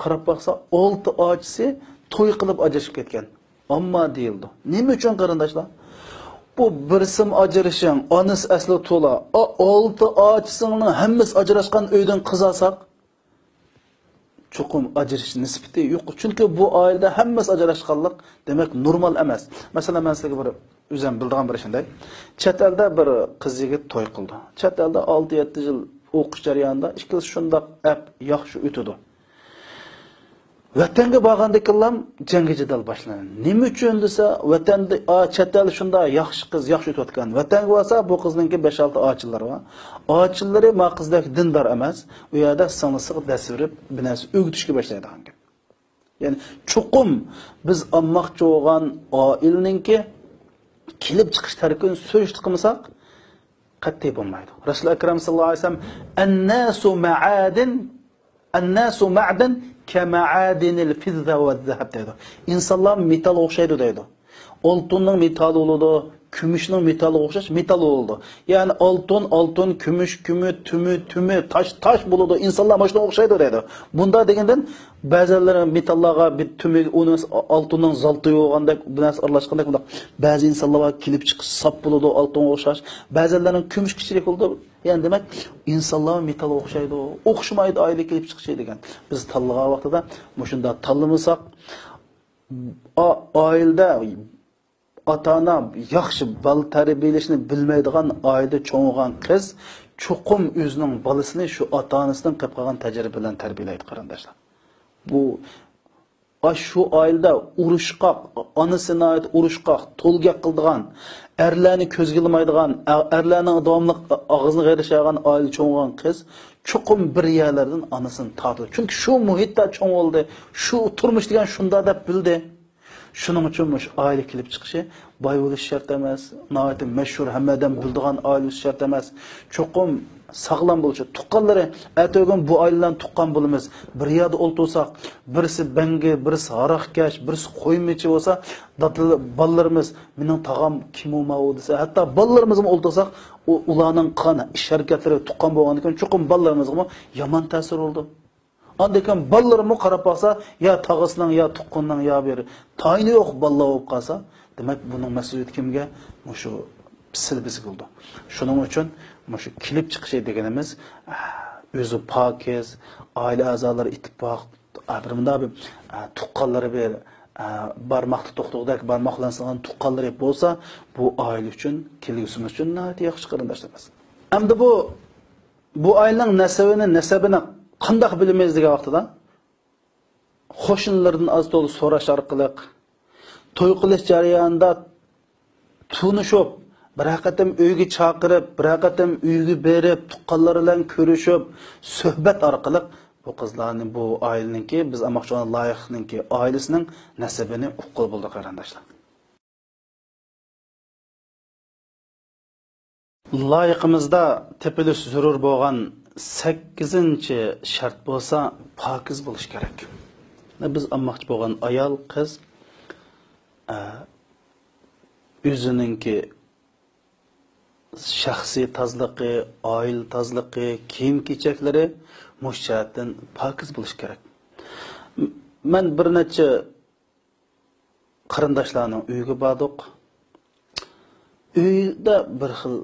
قاراپ باقسا، ئالتە ئاچىسى توي قىلىپ ئاجرىشىپ كەتكەن. ئەمما دېيىلىدۇ. نېمە ئۈچۈن، قېرىنداشلار؟ بۇ بىرسىم ئاجرىشىڭ، ئانىسى ئەسلى تولا. ئا، ئالتە ئاچىسىڭنىڭ ھەممىسى ئاجراشقان ئۆيدىن قىز ئالساق، چوقۇم ئاجرىشىش نىسبىتى يۇقىرى. چۈنكى بۇ ئائىلىدە ھەممىسى ئاجراشقانلىق، دېمەك، نورمال ئەمەس. مەسىلەن، مەن سىزگە بىر ئۆزۈم بىلىدىغان بىر ئىشنى دەي. چەت ئەلدە بىر قىز يىگىت توي قىلدى. چەت ئەلدە ئالتە يەتتە يىل ئوقۇش جەريانىدا ئىككىلىسى شۇنداق ئەپ ياخشى ئۆتىدۇ. ۋەتەنگە بارغاندىكىنلام جەڭگى جېدەل باشلىنىدۇ. نېمە ئۈچۈن دېسە، ۋەتەندە، ئا، چەت ئەل شۇنداق ياخشى قىز، ياخشى ئۆتۈۋاتقان. ۋەتەنگە بارسا، بۇ قىزنىڭكى بەش-ئالتە ئاچىلىرى بار. ئاچىلىرى ما قىزدەك دىندار ئەمەس. ئۇ يەردە سىڭلىسىغا دەرس بېرىپ، بىر نەرسە ئۆگىتىشكە باشلايدىغان گەپ. يەنى چوقۇم بىز ئالماقچى بولغان ئائىلىنىڭكى كېلىپ چىقىش تەرىپىنى سۈرۈشتە قىلمىساق، قەتئىي بولمايدۇ. رەسۇل ئەكرەم ساللاللاھۇ ئەلەيھى ۋەسەللەم، «ئەنناسۇ مەئادىن، ئەنناسۇ مەئدەن كەمەئادىنىل فىززە ۋەززەھەب» دەيدۇ. ئىنسانلار مېتالغا ئوخشايدۇ دەيدۇ. ئالتۇننىڭ مېتالى بولىدۇ، كۈمۈشنىڭ مېتالىغا ئوخشاش مېتال بولىدۇ. يەنى ئالتۇن، ئالتۇن، كۈمۈش، كۈمۈش، تۈمۈ، تۈمۈ، تاش، تاش بولىدۇ. ئىنسانلار مانا شۇنىڭغا ئوخشايدۇ دەيدۇ. بۇنداق دېگەندىن بەزىلەر مېتاللارغا بىر تۈمۈ، ئۇنى ئالتۇننىڭ زالتىيى بولغاندەك، بىر نەرسە ئارىلاشقاندەك بۇنداق. بەزى ئىنسانلارغا كېلىپ چىقىش ساپ بولىدۇ، ئالتۇنغا ئوخشاش. بەزىلەرنىڭ كۈمۈش كىچىكرەك بولىدۇ. يەنى دېمەك، ئىنسانلار مېتالغا ئوخشايدۇ. ئوخشىمايدۇ ئائىلە كېلىپ چىقىشى دېگەن. بىز تاللىغان ۋاقتىدا مۇشۇنداق تاللىمىساق، ئا-، ئائىلىدە ئاتا-ئانا ياخشى بالا تەربىيەلەشنى بىلمەيدىغان ئائىلىدە چوڭ بولغان قىز چوقۇم ئۆزىنىڭ بالىسىنى شۇ ئاتا-ئانىسىدىن قېلىپ قالغان تەجرىبە بىلەن تەربىيەلەيدۇ، قېرىنداشلار. بۇ، ئا، شۇ ئائىلىدە ئۇرۇشقاق، ئانىسى ناھايىتى ئۇرۇشقاق، تولگەك قىلىدىغان، ئەرلەرنى كۆزگە ئىلمايدىغان، ئە-، ئەرلەرنىڭ داۋاملىق ئاغزىنى غىرىشايدىغان ئائىلىدە چوڭ بولغان قىز چوقۇم بىر يەرلەردىن ئانىسىنى تارتىدۇ. چۈنكى شۇ مۇھىتتا چوڭ بولدى، شۇ تۇرمۇش دېگەن شۇنداق دەپ بىلدى. شۇنىڭ ئۈچۈن مۇشۇ ئائىلە كېلىپ چىقىشى باي بولۇش شەرت ئەمەس، ناھايىتى مەشھۇر، ھەممە ئادەم بىلىدىغان ئائىلە بولۇش شەرت ئەمەس. چوقۇم ساغلام بولۇشى. تۇغقانلىرى، ئەتىگۈن بۇ ئائىلە بىلەن تۇغقان بولىمىز، بىر يەردە ئولتۇرساق، بىرسى بەڭگى، بىرسى ھاراقكەش، بىرسى قويمىچى بولسا، دادىلار، بالىلىرىمىز، «مېنىڭ تاغام كىم ئۇ ماۋۇ؟» دېسە، ھەتتا بالىلىرىمىزمۇ ئولتۇرساق، ئۇ، ئۇلارنىڭ قىلغان ئىش-ھەرىكەتلىرى تۇغقان بولغاندىكىن چوقۇم بالىلىرىمىزغىمۇ يامان تەسىر بولىدۇ. ئاندىن كېيىن بالىلىرىمۇ قاراپ باقسا، يا تاغىسىنىڭ، يا تۇغقىنىنىڭ، يا بىر تايىنى يوق بالىلار بولۇپ قالسا، دېمەك، بۇنىڭ مەسئۇلىيىتى كىمگە؟ مۇشۇ سىلى بىزگە بولىدۇ. شۇنىڭ ئۈچۈن مۇشۇ كېلىپ چىقىشى دېگىنىمىز، ئۆزى پاكىز، ئائىلە ئەزالىرى ئىتتىپاق، بىر مۇنداق بىر، تۇغقانلىرى بىر، بارماقتا توختىغۇدەك، بارماق بىلەن سانىغان تۇغقانلىرى بولسا، بۇ ئائىلە ئۈچۈن، كەلگۈسىمىز ئۈچۈن ناھايىتى ياخشى، قېرىنداشلىرىمىز. ئەمدى بۇ بۇ ئائىلىنىڭ نەسەبىنى، نەسەبىنى قانداق بىلىمىز دېگەن ۋاقتىدا، قوشنىلىرىدىن ئاز-تولا سوراش ئارقىلىق، توي قىلىش جەريانىدا تونۇشۇپ، بىرەر قېتىم ئۆيگە چاقىرىپ، بىرەر قېتىم ئۆيگە بېرىپ، تۇغقانلار بىلەن كۆرۈشۈپ، سۆھبەت ئارقىلىق بۇ قىزلارنى، بۇ ئائىلىنىڭكى، بىز ئالماقچى بولغان لايىقنىڭكى ئائىلىسىنىڭ نەسىبىنى ئۇققىلى بولىدۇ، قېرىنداشلار. لايىقىمىزدا تېپىلىش زۆرۈر بولغان سەككىزىنچى شەرت بولسا پاكىز بولۇش كېرەك. بىز ئالماقچى بولغان ئايال، قىز، ئە، ئۆزىنىڭكى شەخسىي تازىلىقى، ئائىلە تازىلىقى، كىيىم-كېچەكلىرى مۇشۇ جەھەتتىن پاكىز بولۇش كېرەك. م-، مەن بىر نەچچە قېرىنداشلارنىڭ ئۆيىگە باردۇق. ئۆيدە بىر خىل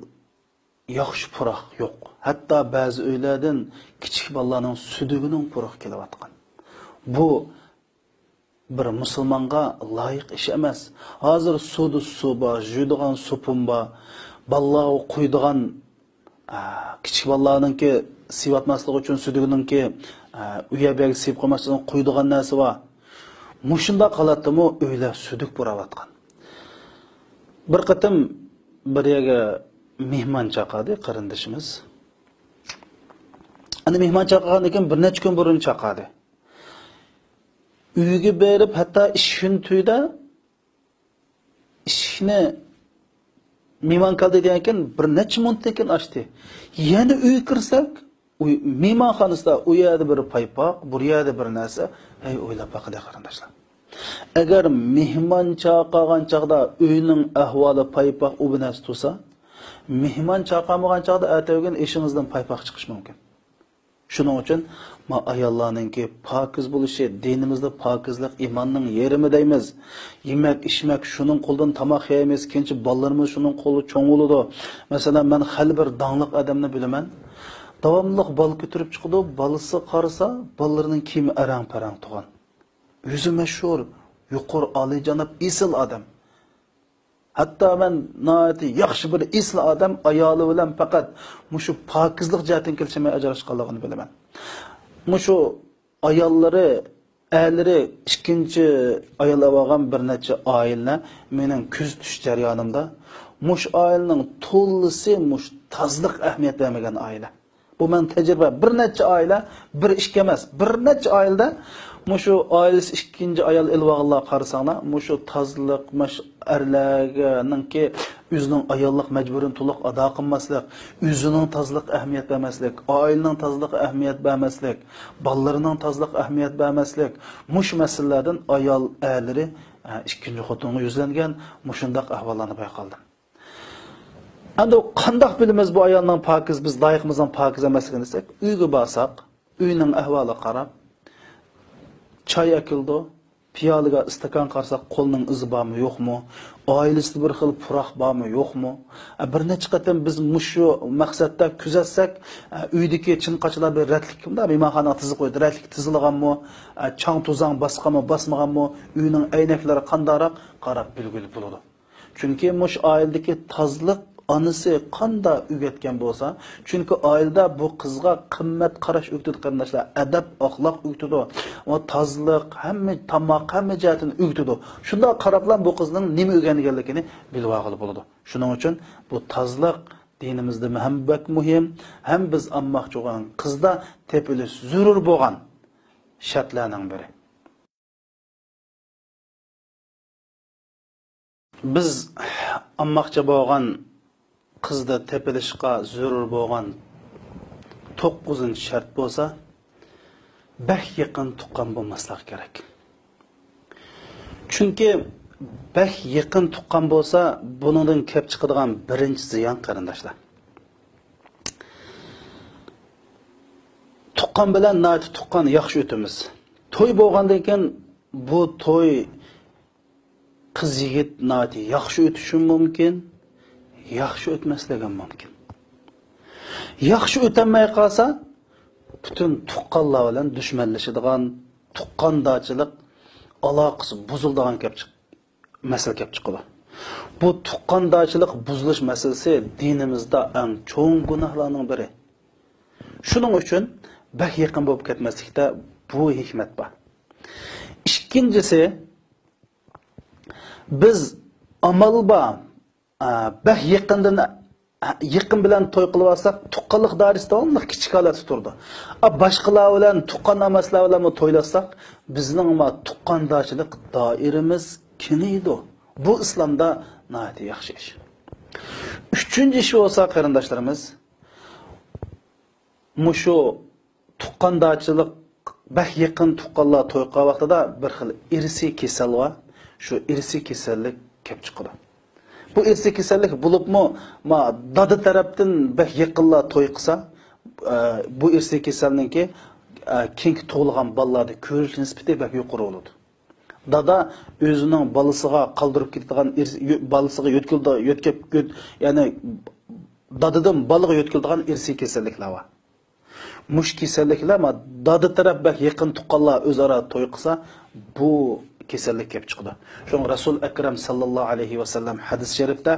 ياخشى پۇراق يوق. ھەتتا بەزى ئۆيلەردىن كىچىك بالىلارنىڭ سۈدۈگىنىڭ پۇرىقى كېلىۋاتقان. بۇ بىر مۇسۇلمانغا لايىق ئىش ئەمەس. ھازىر سۇدا سۇ بار، جۇيىدىغان سوپۇن بار، بالىلارغا قۇيىدىغان، ئە، كىچىك بالىلارنىڭكى سىۋاتماسلىقى ئۈچۈن سۈدۈگىنىڭكى، ئە، ئۇ يەر بۇ يەرگە سىيىپ قالماسلىقىنى قۇيىدىغان نەرسە بار. مۇشۇنداق ھالەتتىمۇ ئۆيلەر سۈدۈك پۇراۋاتقان. بىر قېتىم بىر يەرگە مېھمان چاقىردى قېرىندىشىمىز. ئەنە مېھمان چاقىرغاندىن كېيىن بىر نەچچە كۈن بۇرۇن چاقىردى. ئۆيگە بېرىپ، ھەتتا ئىككى كۈن تۈگىدە ئىشىكنى مېھمان كەلدى دېگەنكىن، بىر نەچچە مىنۇتتىن كېيىن ئاچتى. يەنە ئۆيگە كىرسەك، ئۇ مېھمانخانىسىدا ئۇ يەردە بىر پايپاق، بۇ يەردە بىر نەرسە. ھەي، ئويلاپ باقىلى، قېرىنداشلار. ئەگەر مېھمان چاقىرغان چاغدا ئۆينىڭ ئەھۋالى پايپاق، ئۇ بىر نەرسە تۇرسا، مېھمان چاقىرمىغان چاغدا ئەتىگۈن ئېشىڭىزدىن پايپاق چىقىشى مۇمكىن. شۇنىڭ ئۈچۈن ما ئاياللارنىڭكى پاكىز بولۇشى، دىنىمىزدا پاكىزلىق ئىماننىڭ يېرىمى دەيمىز. يېمەك، ئىچمەك، شۇنىڭ قولىدىن تاماق يەيمىز، كېيىنچە بالىلىرىمىز شۇنىڭ قولىدا چوڭ بولىدۇ. مەسىلەن، مەن خېلى بىر داڭلىق ئادەمنى بىلىمەن. داۋاملىق بالا كۆتۈرۈپ چىقىدۇ، بالىسى قارىسا، بالىلىرىنىڭ كىيىمى ئەرەڭ-پەرەڭ تۇغان. ئۆزى مەشھۇر، يۇقىرى ئالىيجاناب، ئېسىل ئادەم. ھەتتا مەن ناھايىتى ياخشى بىر ئېسىل ئادەم ئايالى بىلەن پەقەت مۇشۇ پاكىزلىق جەھەتتىن كېلىشەلمەي ئاجراشقانلىقىنى بىلىمەن. مۇشۇ ئاياللىرى، ئەرلىرى ئىككىنچى ئايال ئېلىۋالغان بىر نەچچە ئائىلىنى مېنىڭ كۆزىتىش جەريانىمدا، مۇشۇ ئائىلىنىڭ تولىسى مۇشۇ تازىلىق ئەھمىيەت بەرمىگەن ئائىلە. بۇ مەن تەجرىبە. بىر نەچچە ئائىلە، بىر ئىككى ئەمەس، بىر نەچچە ئائىلىدە مۇشۇ ئائىلىسى ئىككىنچى ئايال ئېلىۋالغانلارغا قارىساڭلار، مۇشۇ تازىلىق، مۇشۇ ئەرلەرنىڭكى ئۆزىنىڭ ئاياللىق مەجبۇرىيىتىنى تولۇق ئادا قىلماسلىق، ئۆزىنىڭ تازىلىقىغا ئەھمىيەت بەرمەسلىك، ئائىلىنىڭ تازىلىقىغا ئەھمىيەت بەرمەسلىك، بالىلىرىنىڭ تازىلىقىغا ئەھمىيەت بەرمەسلىك، مۇشۇ مەسىلىلەردىن ئايال، ئەرلىرى، ئە، ئىككىنچى خوتۇنغا يۈزلەنگەن، مۇشۇنداق ئەھۋاللارنى بايقالدىم. ئەمدى قانداق بىلىمىز بۇ ئايالنىڭ پاكىز، بىز لايىقىمىزنىڭ پاكىز ئەمەسلىكىنى دېسەك، ئۆيگە بارساق، ئۆينىڭ ئەھۋالىغا قاراپ، چاي ئەكېلىدۇ، پىيالىگە ئىستاكان قارىساق، قولىنىڭ ئىزى بارمۇ، يوقمۇ؟ ئائىلىسىدە بىر خىل پۇراق بارمۇ، يوقمۇ؟ ئە، بىر نەچچە قېتىم بىز مۇشۇ مەقسەتتە كۆزەتسەك، ئە، ئۆيدىكى چىن قاچىلار بىر رەتلىك، مۇنداق مېھمانخانىغا تىزىپ قويىدۇ، رەتلىك تىزىلغانمۇ، ئە، چاڭ-توزان باسقانمۇ، باسمىغانمۇ، ئۆينىڭ ئەينەكلىرى قانداقراق، قاراپ بىلگىلى بولىدۇ. چۈنكى مۇشۇ ئائىلىدىكى تازىلىق ئانىسى قانداق ئۆگەتكەن بولسا، چۈنكى ئائىلىدە بۇ قىزغا قىممەت قاراش ئۆگىتىدۇ، قېرىنداشلار، ئەدەپ-ئەخلاق ئۆگىتىدۇ، ئۇ تازىلىق، ھەممە تاماق، ھەممە جەھەتتىن ئۆگىتىدۇ. شۇنداق قاراپلا بۇ قىزنىڭ نېمە ئۆگەنگەنلىكىنى بىلىۋالغىلى بولىدۇ. شۇنىڭ ئۈچۈن بۇ تازىلىق دىنىمىزدىمۇ ھەم بەك مۇھىم، ھەم بىز ئالماقچى بولغان قىزدا تېپىلىش زۆرۈر بولغان شەرتلەرنىڭ بىرى. بىز ئالماقچى بولغان قىزدا تېپىلىشقا زۆرۈر بولغان توققۇزىنچى شەرت بولسا، بەك يېقىن تۇغقان بولماسلىق كېرەك. چۈنكى بەك يېقىن تۇغقان بولسا، بۇنىڭدىن كەپ چىقىدىغان بىرىنچى زىيان، قېرىنداشلار، تۇغقان بىلەن ناھايىتى تۇغقان ياخشى ئۆتىمىز. توي بولغاندىن كېيىن بۇ توي قىز يىگىت ناھايىتى ياخشى ئۆتۈشى مۇمكىن، ياخشى ئۆتمەسلىكى مۇمكىن. ياخشى ئۆتەلمەي قالسا، پۈتۈن تۇغقانلار بىلەن دۈشمەنلىشىدىغان، تۇغقاندارچىلىق ئالاقىسى بۇزۇلىدىغان كەپ چىق-، مەسىلە كەپ چىقىدۇ. بۇ تۇغقاندارچىلىق بۇزۇلۇش مەسىلىسى دىنىمىزدا ئەڭ چوڭ گۇناھلارنىڭ بىرى. شۇنىڭ ئۈچۈن بەك يېقىن بولۇپ كەتمەسلىكتە بۇ ھېكمەت بار. ئىككىنچىسى، بىز ئامال بار، ئا، بەك يېقىندىن يېقىن بىلەن توي قىلىۋالساق، تۇغقانلىق دائىرىسى داۋاملىق كىچىك ھالەتتە تۇرىدۇ. ئا، باشقىلار بىلەن، تۇغقان ئەمەسلەر بىلەنمۇ تويلاشساق، بىزنىڭ ما تۇغقاندارچىلىق دائىرىمىز كېڭىيىدۇ. بۇ ئىسلامدا ناھايىتى ياخشى ئىش. ئۈچىنچى ئىش بولسا، قېرىنداشلىرىمىز، مۇشۇ تۇغقاندارچىلىق، بەك يېقىن تۇغقانلار توي قىلغان ۋاقتىدا بىر خىل ئىرسىي كېسەل بار. شۇ ئىرسىي كېسەللىك كەپ چىقىدۇ. بۇ ئىرسىي كېسەللىك بولۇپمۇ، ما، دادا تەرەپتىن بەك يېقىنلار توي قىلسا، ئە، بۇ ئىرسىي كېسەلنىڭكى، ئە، كېيىنكى تۇغۇلغان بالىلاردا كۆرۈلۈش نىسبىتى بەك يۇقىرى بولىدۇ. دادا ئۆزىنىڭ بالىسىغا قالدۇرۇپ كېتىدىغان ئىرس-، يۆ-، بالىسىغا يۆتكىلىدۇ-، يۆتكەپ، يۆت-، يەنى دادىدىن بالىغا يۆتكىلىدىغان ئىرسىي كېسەللىكلەر بار. مۇشۇ كېسەللىكلەر، ما، دادا تەرەپ بەك يېقىن تۇغقانلار ئۆزئارا توي قىلسا، بۇ كېسەللىك كېلىپ چىقىدۇ. شۇڭا رەسۇل ئەكرەم ساللاللاھۇ ئەلەيھى ۋەسەللەم ھەدىس شەرىپتە،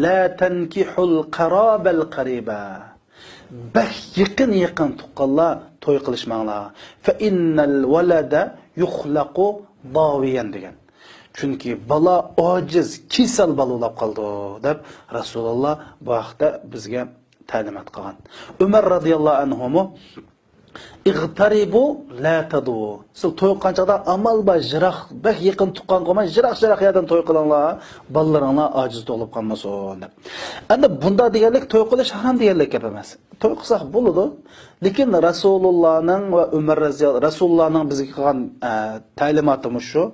لا تەنكىھۇل قارابەل قەرىبە. بەك يېقىن، يېقىن تۇغقانلار توي قىلىشماڭلار. فەئىننەل ۋەلەدە يۇخلەقۇ داۋىيەن دېگەن. چۈنكى بالا ئاجىز، كېسەل بالا بولاپ قالىدۇ، دەپ رەسۇلۇللا بۇ ھەقتە بىزگە تەلىمات قىلغان. ئۆمەر رازىياللاھۇ ئەنھۇمۇ، ئىغتەرىبۇ لا تەدۇ. سىز توي قىلغان چاغدا ئامال بار، يىراق، بەك يېقىن تۇغقان قىلماي، يىراق-يىراق يەردىن توي قىلىڭلار، بالىلىرىڭلار ئاجىز تۇغۇلۇپ قالمىسۇن، دەپ. ئەمدى بۇنداق دېگەنلىك توي قىلىش ھارام دېگەنلىك گەپ ئەمەس. توي قىلساق بولىدۇ. لېكىن رەسۇلۇللانىڭ ۋە ئۆمەر رەزىيال-، رەسۇلۇللانىڭ بىزگە قىلغان، ئە، تەلىماتى مۇشۇ.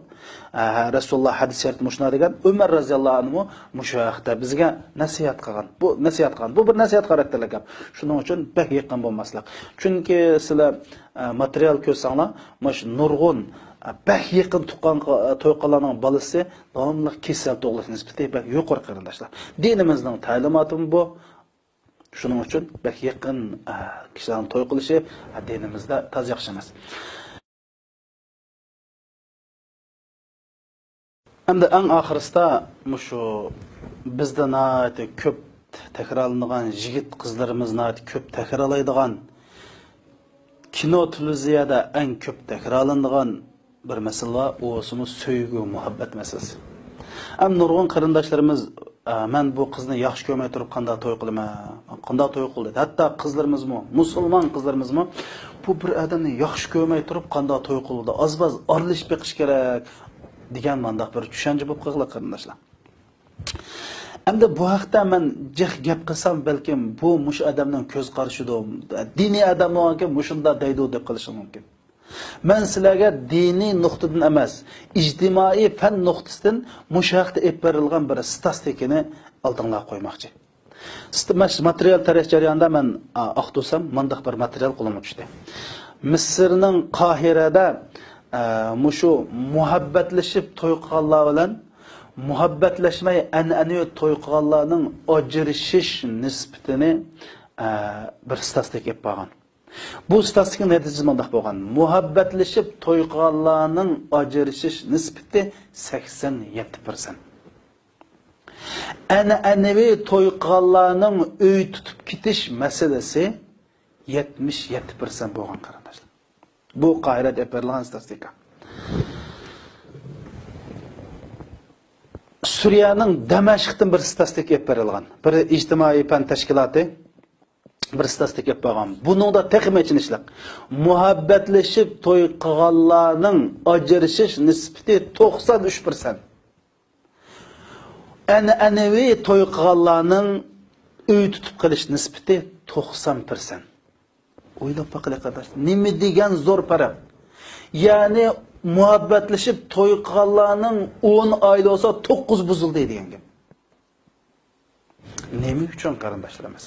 ئە، رەسۇلۇللا ھەدىس شەرىپتە مۇشۇنداق دېگەن، ئۆمەر رەزىياللاھۇ ئەنھۇ مۇشۇ ھەقتە بىزگە نەسىھەت قىلغان. بۇ نەسىھەت قىلغان. بۇ بىر نەسىھەت خاراكتېرلىك گەپ. شۇنىڭ ئۈچۈن بەك يېقىن بولماسلىق. چۈنكى سىلەر، ئە، ماتېرىيال كۆرسەڭلار، مۇشۇ نۇرغۇن، ئە، بەك يېقىن تۇغقان، ئە، تۇغقانلارنىڭ بالىسى داۋاملىق كېسەل تۇغۇلۇش نىسبىتى بەك يۇقىرى، قېرىنداشلار. دىنىمىزنىڭ تەلىماتىمۇ بۇ. شۇنىڭ ئۈچۈن بەك يېقىن، ئە، كىشىلەرنىڭ توي قىلىشى، ئە، دىنىمىزدا تازا ياخشى ئەمەس. ئەمدى ئەڭ ئاخىرسىدا مۇشۇ بىزدە ناھايىتى كۆپ تەكرارلىنىدىغان، يىگىت قىزلىرىمىز ناھايىتى كۆپ تەكرارلايدىغان، كىنو، تېلېۋىزىيەدە ئەڭ كۆپ تەكرارلىنىدىغان بىر مەسىلە بار، ئۇ بولسىمۇ سۆيگۈ، مۇھەببەت مەسىلىسى. ئەمدى نۇرغۇن قېرىنداشلىرىمىز، ئە، مەن بۇ قىزنى ياخشى كۆرمەي تۇرۇپ قانداق توي قىلىمەن؟ قانداق توي قىلدى؟ ھەتتا قىزلىرىمىزمۇ، مۇسۇلمان قىزلىرىمىزمۇ، بۇ بىر ئادەمنى ياخشى كۆرمەي تۇرۇپ قانداق توي قىلدى؟ ئاز-ماز ئارىلىشىپ بېقىش كېرەك دېگەن مانداق بىر چۈشەنچە بولۇپ قالغان، قېرىنداشلار. ئەمدى بۇ ھەقتە مەن جىق گەپ قىلسام، بەلكىم بۇ مۇشۇ ئادەمنىڭ كۆز قارىشىدۇ، دىنىي ئادەم بولغانكەن مۇشۇنداق دەيدۇ دەپ قېلىشى مۇمكىن. مەن سىلەرگە دىنىي نۇقتىدىن ئەمەس، ئىجتىمائىي پەن نۇقتىسىدىن مۇشۇ ھەقتە ئېلىپ بېرىلغان بىر ستاتىستىكىنى ئالدىڭلارغا قويماقچى. ست-، مەش-، ماتېرىيال تەرەت جەريانىدا مەن، ئا، ئاختۇرسام، مانداق بىر ماتېرىيال قولۇمغا چۈشتى. مىسىرنىڭ قاھىرەدە، ئە، مۇشۇ مۇھەببەتلىشىپ توي قىلغانلار بىلەن مۇھەببەتلەشمەي ئەنئەنىۋى توي قىلغانلارنىڭ ئاجرىشىش نىسبىتىنى، ئە، بىر ستاتىستىكا ئېلىپ بارغان. بۇ ستاتىستىكا نەتىجىسى مۇنداق بولغان. مۇھەببەتلىشىپ توي قىلغانلارنىڭ ئاجرىشىش نىسبىتى سەكسەن يەتتە پىرسەنت. ئەنئەنىۋى توي قىلغانلارنىڭ ئۆي تۇتۇپ كېتىش مەسىلىسى يەتمىش يەتتە پىرسەنت بولغان، قېرىنداشلار. بۇ قاھىرەدە ئېلىپ بېرىلغان ستاتىستىكا. سۈرىيەنىڭ دەمەشقتىن بىر ستاتىستىكا ئېلىپ بېرىلغان. بىر ئىجتىمائىي پەن تەشكىلاتى بىر ستاتىستىكا ئېلىپ بارغان. بۇنىڭدا تېخىمۇ ئېچىنىشلىق. مۇھەببەتلىشىپ توي قىلغانلارنىڭ ئاجرىشىش نىسبىتى توقسان ئۈچ پىرسەنت. ئەنئەنىۋى توي قىلغانلارنىڭ ئۆي تۇتۇپ قېلىش نىسبىتى توقسان پىرسەنت. ئويلاپ باقىلى، قېرىنداشلار. نېمە دېگەن زور پەرق. يەنى مۇھەببەتلىشىپ توي قىلغانلارنىڭ ئون ئائىلە بولسا، توققۇز بۇزۇلدى دېگەن گەپ. نېمە ئۈچۈن، قېرىنداشلىرىمىز؟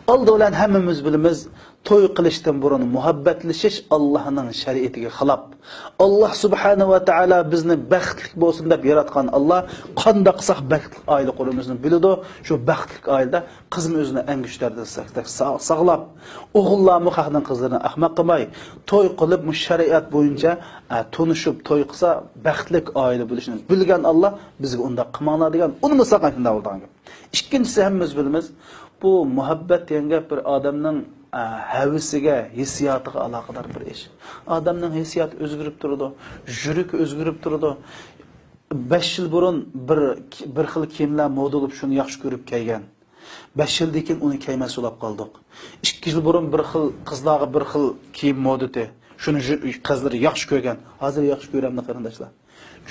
ئالدى بىلەن ھەممىمىز بىلىمىز، توي قىلىشتىن بۇرۇن مۇھەببەتلىشىش ئاللاھنىڭ شەرىئىتىگە خىلاپ. ئاللاھ سۇبھانەھۇ ۋە تائالا بىزنى بەختلىك بولسۇن دەپ ياراتقان ئاللاھ، قانداق قىلساق بەختلىك ئائىلە قۇرىمىزنى بىلىدۇ. شۇ بەختلىك ئائىلىدە قىزمۇ ئۆزىنى ئەڭگۈشتەردىن سەكسەك سا-، ساقلاپ، ئوغۇللارمۇ خەقنىڭ قىزلىرىنى ئەخمەق قىلماي، توي قىلىپ، مۇشۇ شەرىئەت بويىچە، ئە، تونۇشۇپ توي قىلسا، بەختلىك ئائىلە بولۇشىنى بىلگەن ئاللاھ بىزگە ئۇنداق قىلماڭلار دېگەن، ئۇنىمۇ ساقايتىن دەۋاتىدىغان گەپ. ئىككىنچىسى، ھەممىمىز بىلىمىز، بۇ مۇھەببەت دېگەن گەپ بىر ئادەمنىڭ، ئە، ھەۋىسىگە، ھېسسىياتىغا ئالاقىدار بىر ئىش. ئادەمنىڭ ھېسسىياتى ئۆزگىرىپ تۇرىدۇ، يۈرىكى ئۆزگىرىپ تۇرىدۇ. بەش يىل بۇرۇن بىر، بىر خىل كىيىملەر مودا بولۇپ، شۇنى ياخشى كۆرۈپ كىيگەن. بەش يىلدىن كېيىن ئۇنى كىيمەس بولاپ قالدۇق. ئىككى يىل بۇرۇن بىر خىل، قىزلارغا بىر خىل كىيىم مودىتى. شۇنى جۈ-، قىزلىرى ياخشى كۆرگەن. ھازىر ياخشى كۆرەمدۇ، قېرىنداشلار؟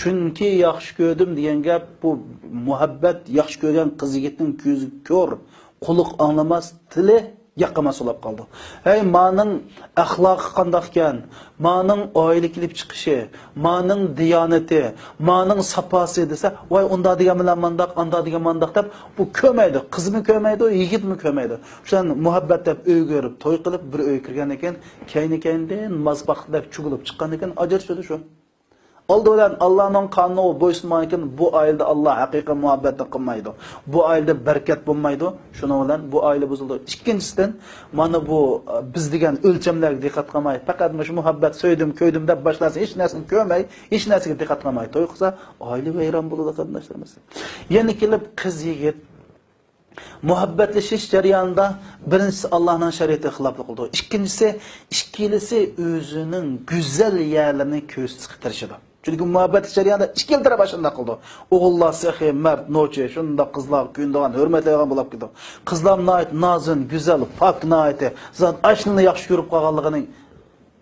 چۈنكى ياخشى كۆردۈم دېگەن گەپ، بۇ مۇھەببەت، ياخشى كۆرگەن قىز يىگىتنىڭ كۆزى كور، قۇلىقى ئاڭلىماس، تىلى ياقىماس بولاپ قالىدۇ. ھەي، مانىڭ ئەخلاقى قانداقكەن، مانىڭ ئائىلە كېلىپ چىقىشى، مانىڭ دىيانىتى، مانىڭ ساپاسى دېسە، ۋاي، ئۇنداق دېگەن بىلەن مانداق، ئانداق دېگەن مانداق دەپ، بۇ كۆرمەيدۇ. قىزمۇ كۆرمەيدۇ، يىگىتمۇ كۆرمەيدۇ. شۇلار مۇھەببەت دەپ ئۆيگە بېرىپ توي قىلىپ، بىر ئۆيگە كىرگەندىن كېيىن، كەينى-كەينىدىن ماز پاختا دەپ چۈگۈلۈپ چىققاندىن كېيىن ئاجرىشىدۇ شۇ. ئالدى بىلەن ئاللانىڭ قانۇنىغا بويسۇنمىغاندىن كېيىن بۇ ئائىلىدە ئاللا ھەقىقىي مۇھەببەتنى قىلمايدۇ. بۇ ئائىلىدە بەرىكەت بولمايدۇ. شۇنىڭ بىلەن بۇ ئائىلە بۇزۇلىدۇ. ئىككىنچىسىدىن، مانا بۇ، ئە، بىز دېگەن ئۆلچەملەرگە دىققەت قىلماي، پەقەت مۇشۇ مۇھەببەت، سۆيدۈم، كۆيدۈم دەپ باشلانسا، ھېچ نەرسىنى كۆرمەي، ھېچ نەرسىگە دىققەت قىلماي توي قىلسا، ئائىلە ۋەيران بولىدۇ، قېرىنداشلىرىمىز. يەنە كېلىپ قىز يىگىت مۇھەببەتلىشىش جەريانىدا بىرىنچىسى ئاللانىڭ شەرىئىتىگە خىلاپلىق قىلىدۇ. ئىككىنچىسى، ئىككىلىسى ئۆزىنىڭ گۈزەل يەرلىرىنى كۆرسىتىشكە تىرىشىدۇ. چۈنكى مۇھەببەتلىك جەريانىدا ئىككىلا تەرەپ ئاشۇنداق قىلىدۇ. ئوغۇللار سېخىي، مەرد، نوچى، شۇنداق قىزلارغا كۆيۈنىدىغان، ھۆرمەتلەيدىغان بولاپ كېتىدۇ. قىزلار ناھايىتى نازۇن، گۈزەل، پاك ناھايىتى. زادى ئاشۇنى ياخشى كۆرۈپ قالغانلىقىنى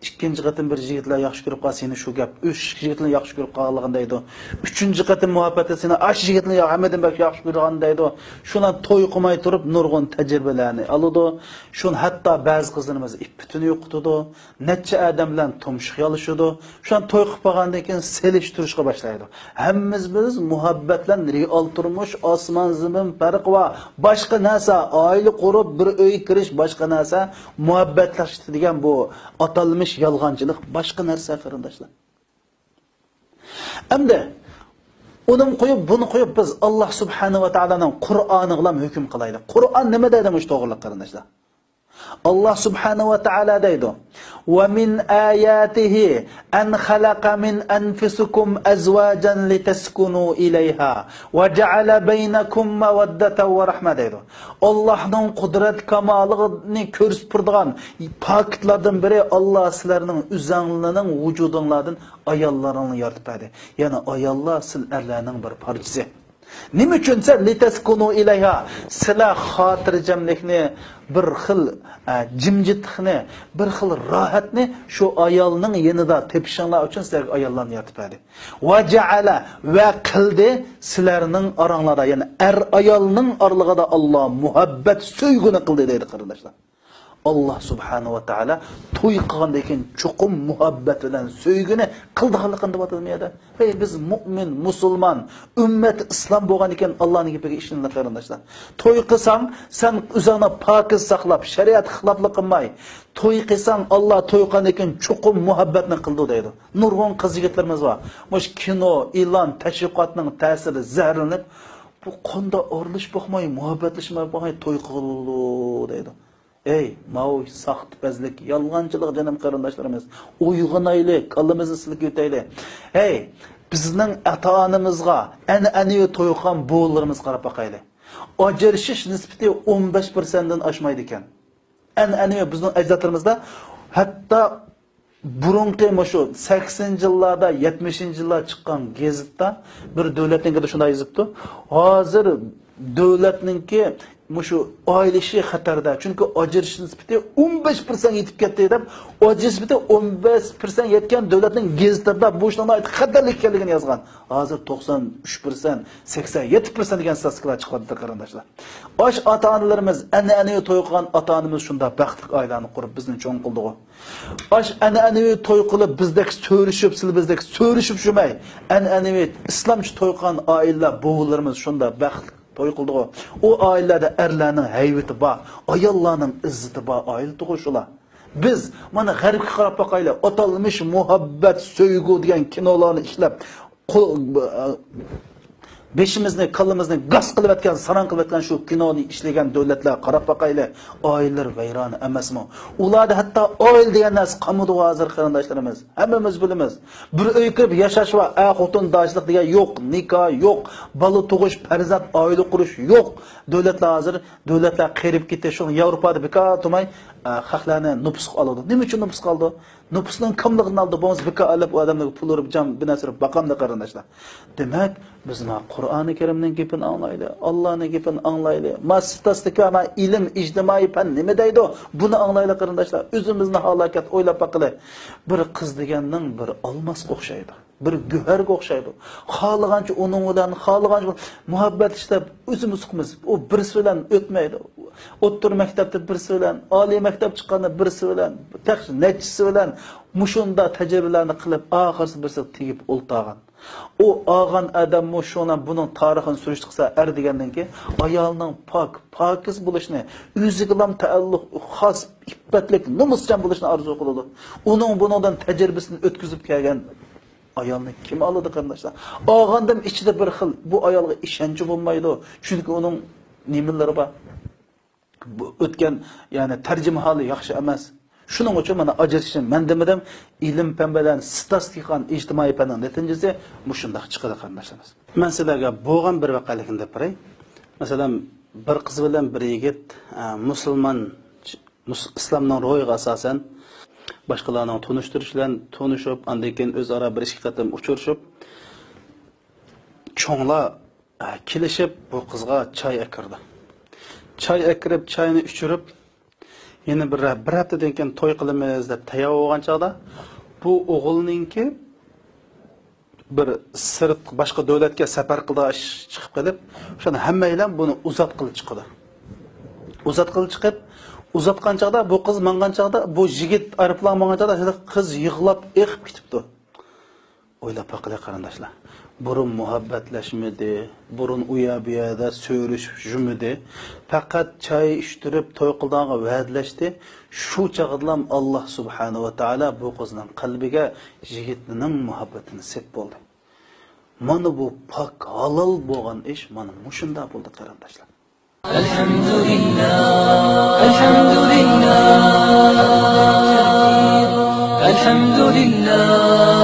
ئىككىنچى قېتىم بىر يىگىتلەر ياخشى كۆرۈپ قالسا، سېنى شۇ گەپ، ئۈچ يىگىتلەر ياخشى كۆرۈپ قالغانلىقىنى دەيدۇ. ئۈچىنچى قېتىم مۇھەببەتتە سېنى ئاشۇ يىگىتلەر ھەممىدىن بەك ياخشى كۆرىدىغان دەيدۇ. شۇلار توي قىلماي تۇرۇپ نۇرغۇن تەجرىبىلەرنى ئالىدۇ. شۇنى ھەتتا بەزى قىزلىرىمىز ئىپپىتىنى يوقىتىدۇ. نەچچە ئادەم بىلەن تۇمشۇق يالىشىدۇ. شۇلار توي قىلىپ بولغاندىن كېيىن سېلىشتۇرۇشقا باشلايدۇ. ھەممىمىز بىز مۇھەببەت بىلەن رېئال تۇرمۇش ئاسمان زېمىن پەرقى بار. باشقا نەرسە، ئائىلە قۇرۇپ بىر ئۆيگە كىرىش باشقا نەرسە، مۇھەببەتلەشتى دېگەن بۇ ئاتالمىش يالغانچىلىق باشقا نەرسە، قېرىنداشلار. ئەمدى ئۇنىمۇ قويۇپ، بۇنى قويۇپ، بىز ئاللا سۇبھانەھۇ ۋە تائالانىڭ قۇرئانىغىلا ھۆكۈم قىلايلى. قۇرئان نېمە دەيدۇ مۇشۇ توغرىلىق، قېرىنداشلار؟ ئاللا سۇبھانەھۇ ۋە تائالا دەيدۇ، ومن آياته أن خلق من أنفسكم أزواجا لتسكنوا إليها وجعل بينكم مودة ورحمة دەيدۇ. ئاللاھنىڭ قۇدرەت كامالىنى كۆرسىتىپ تۇرىدىغان پاكىتلاردىن بىرى، ئاللا سىلەرنىڭ ئۆزەڭلارنىڭ ۋۇجۇدۇڭلاردىن ئاياللىرىڭلارنى يارىتىپ بەردى. يەنى ئاياللار سىل ئەرلەرنىڭ بىر پارچىسى. نېمە ئۈچۈن دېسە، لتسكنوا إليها، سىلەر خاتىرجەملىكنى، بىر خىل، ئە، جىمجىتلىقنى، بىر خىل راھەتنى شۇ ئايالنىڭ يېنىدا تېپىشىڭلار ئۈچۈن سىلەرگە ئاياللارنى يارىتىپ بەردى. وجعل، ۋە قىلدى سىلەرنىڭ ئاراڭلاردا، يەنى ئەر ئايالنىڭ ئارىلىقىدا ئاللا مۇھەببەت، سۆيگۈنى قىلدى دەيدۇ، قېرىنداشلار. ئاللا سۇبھانەھۇ ۋە تائالا توي قىلغاندىن كېيىن چوقۇم مۇھەببەت بىلەن سۆيگۈنى قىلىدىغانلىقىنى دەۋاتىدۇ دۇنيادا. ھەي، بىز مۇئمىن، مۇسۇلمان، ئۈممەتى ئىسلام بولغاندىكىن ئاللانىڭ گېپىگە ئىشىنىڭلار، قېرىنداشلار. توي قىلساڭ، سەن ئۆزۈڭنى پاكىز ساقلاپ، شەرىئەتكە خىلاپلىق قىلماي، توي قىلساڭ، ئاللا توي قىلغاندىن كېيىن چوقۇم مۇھەببەتنى قىلىدۇ دەيدۇ. نۇرغۇن قىز يىگىتلىرىمىز بار. مۇشۇ كىنو، ئېلان، تەشۋىقاتنىڭ تەسىرىدە زەھەرلىنىپ، بۇ قاندا ئارىلىشىپ باقماي، مۇھەببەتلىشىپ باقماي توي قىلىدۇ دەيدۇ. ئەي، ماۋۇ ساختىپەزلىك، يالغانچىلىق، جېنىم قېرىنداشلىرىمىز. ئويغىنايلى، كاللىمىزنى سىلكىۋېتەيلى. ھەي، بىزنىڭ ئاتا-ئانىمىزغا، ئەنئەنىۋى توي قىلغان بوۋىلىرىمىزغا قاراپ باقايلى. ئاجرىشىش نىسبىتى ئون بەش پىرسەنتتىن ئاشمايدىكەن. ئەنئەنىۋى بىزنىڭ ئەجدادلىرىمىزدا ھەتتا بۇرۇنقى مۇشۇ سەكسىنىنچى يىللاردا، يەتمىشىنچى يىللار چىققان گېزىتتا بىر دۆلەتنىڭكىدە شۇنداق يېزىپتۇ. ھازىر دۆلەتنىڭكى مۇشۇ ئايرىلىشى خەتەردە. چۈنكى ئاجرىشىش نىسبىتى ئون بەش پىرسەنت يېتىپ كەتتى دەپ، ئاجرىشىش نىسبىتى ئون بەش پىرسەنت يەتكەن دۆلەتنىڭ گېزىتىدا بۇ ئىشنىڭ ناھايىتى خەتەرلىك ئىكەنلىكىنى يازغان. ھازىر توقسان ئۈچ پىرسەنت، سەكسەن يەتتە پىرسەنت دېگەن ستاتىستىكىلار چىقىۋاتىدۇ، قېرىنداشلار. ئاش ئاتا-ئانىلىرىمىز، ئەنئەنىۋى توي قىلغان ئاتا-ئانىمىز شۇنداق بەختلىك ئائىلىنى قۇرۇپ، بىزنى چوڭ قىلدىغۇ. ئاش ئەنئەنىۋى توي قىلىپ، بىزدەك سۆرۈشۈپ، سىلى بىزدەك سۆرۈشۈپ يۈرمەي، ئەنئەنىۋى ئىسلامچە توي قىلغان ئائىلىلەر، بوۋىلىرىمىز شۇنداق بەختلىك توي قىلدىغۇ. ئۇ ئائىلىلەردە ئەرلەرنىڭ ھەيۋىتى بار، ئاياللارنىڭ ئىززىتى بار ئائىلە تۇغۇ شۇلار. بىز مانا غەربكە قاراپ باقايلى، ئاتالمىش مۇھەببەت، سۆيگۈ دېگەن كىنولارنى ئىشلەپ، قو-، بېشىمىزنى، كاللىمىزنى گاس قىلىۋەتكەن، ساراڭ قىلىۋەتكەن شۇ كىنونى ئىشلىگەن دۆلەتلەرگە قاراپ باقايلى. ئائىلىلەر ۋەيران ئەمەسمۇ؟ ئۇلاردا ھەتتا ئائىلە دېگەن نەرسە قالمىدىغۇ ھازىر، قېرىنداشلىرىمىز. ھەممىمىز بىلىمىز. بىر ئۆيگە كىرىپ ياشاش بار، ئەر خوتۇن داشلىق دېگەن يوق، نىكاھ يوق، بالا تۇغۇش، پەرزەنت، ئائىلە قۇرۇش يوق. دۆلەتلەر ھازىر، دۆلەتلەر قېرىپ كېتىش، شۇڭا ياۋروپادا بىكار تۇرماي، ئە، خەقلەرنى نوپۇسقا ئالىدۇ. نېمە ئۈچۈن نوپۇسقا ئالىدۇ؟ نوپۇسنىڭ كاملىقىنى ئالدى، بولمىسا بىكار ئەلەپ ئۇ ئادەملەرگە پۇل ئۇرۇپ، جان بىر نەرسە ئۇرۇپ باقامدۇ، قېرىنداشلار؟ دېمەك، بىز مانا قۇرئانى كەرىمنىڭ گېپىنى ئاڭلايلى، ئاللانىڭ گېپىنى ئاڭلايلى. ما ستاتىستىكا، ما ئىلىم، ئىجتىمائىي پەن نېمە دەيدۇ؟ بۇنى ئاڭلايلى، قېرىنداشلار. ئۆزىمىزنى ھالاكەت ئويلاپ باقىلى. بىر قىز دېگەننىڭ بىر ئالماسقا ئوخشايدۇ. بىر گۆھەرگە ئوخشايدۇ. خالىغانچە ئۇنىڭ بىلەن، خالىغانچە مۇھەببەت ئىشلەپ ئۆزىمىز ئۇقىمىز. ئۇ بىرسى بىلەن ئۆتمەيدۇ. ئوتتۇرا مەكتەپتە بىرسى بىلەن، ئالىي مەكتەپ چىققاندا بىرسى بىلەن، تەخ-، نەچچىسى بىلەن مۇشۇنداق تەجرىبىلەرنى قىلىپ، ئاخىرسى بىرسىگە تېگىپ ئولتۇرغان. ئۇ ئالغان ئادەممۇ شۇنىڭ بۇنىڭ تارىخىنى سۈرۈشتە قىلسا، ئەر دېگەندىن كېيىن ئايالنىڭ پاك، پاكىز بولۇشىنى، ئۆزىگىلا تەئەللۇق، خاس، ئىپپەتلىك، نومۇسچان بولۇشنى ئارزۇ قىلىدۇ. ئۇنىڭ بۇنىڭدىن تەجرىبىسىنى ئۆتكۈزۈپ كەلگەن ئايالنى كىم ئالىدۇ، قېرىنداشلار؟ ئالغاندىمۇ ئىچىدە بىر خىل، بۇ ئايالغا ئىشەنچى بولمايدۇ. چۈنكى ئۇنىڭ نېمىلىرى بار؟ بۇ ئۆتكەن، يەنى تەرجىمىھالى ياخشى ئەمەس. شۇنىڭ ئۈچۈن مانا ئاجرىتىشنى مەن دېمىدىم. ئىلىم پەن بىلەن ستاتىستىكا، ئىجتىمائىي پەننىڭ نەتىجىسى مۇشۇنداق چىقىدۇ، قېرىنداشلىرىمىز. مەن سىلەرگە بولغان بىر ۋەقەلىكنى دەپ بېرەي. مەسىلەن، بىر قىز بىلەن بىر يىگىت، ئە، مۇسۇلمان، مۇس-، ئىسلامنىڭ روھىغا ئاساسەن، باشقىلارنىڭ تونۇشتۇرۇشى بىلەن تونۇشۇپ، ئاندىن كېيىن ئۆزئارا بىر ئىككى قېتىم ئۇچرىشىپ، چوڭلار، ئە، كېلىشىپ، بۇ قىزغا چاي ئەكىرىدۇ. چاي ئەكىرىپ، چاينى ئىچۈرۈپ، يەنە بىر، بىر ھەپتىدىن كېيىن توي قىلىمىز دەپ تەييار بولغان چاغدا، بۇ ئوغۇلنىڭكى بىر سىرت، باشقا دۆلەتكە سەپەر قىلىدىغان ئىش چىقىپ قېلىپ، شۇنى ھەممەيلەن بۇنى ئۇزاتقىلى چىقىدۇ. ئۇزاتقىلى چىقىپ، ئۇزاتقان چاغدا، بۇ قىز ماڭغان چاغدا، بۇ يىگىت ئايروپىلان ماڭغان چاغدا، شۇنداق قىز يىغلاپ ئېقىپ كېتىپتۇ. ئويلاپ باقىلى، قېرىنداشلار. بۇرۇن مۇھەببەتلەشمىدى، بۇرۇن ئۇ يەر بۇ يەردە سۆرۈشۈپ يۈرمىدى. پەقەت چاي ئىچتۈرۈپ توي قىلىدىغانغا ۋەدىلەشتى. شۇ چاغدىلا ئاللا سۇبھانەھۇ ۋە تائالا بۇ قىزنىڭ قەلبىگە يىگىتنىڭ مۇھەببىتىنى سېلىپ بولدى. مانا بۇ پاك، ھالال بولغان ئىش مانا مۇشۇنداق بولدى، قېرىنداشلار. الحمد لله، الحمد لله، الحمد لله.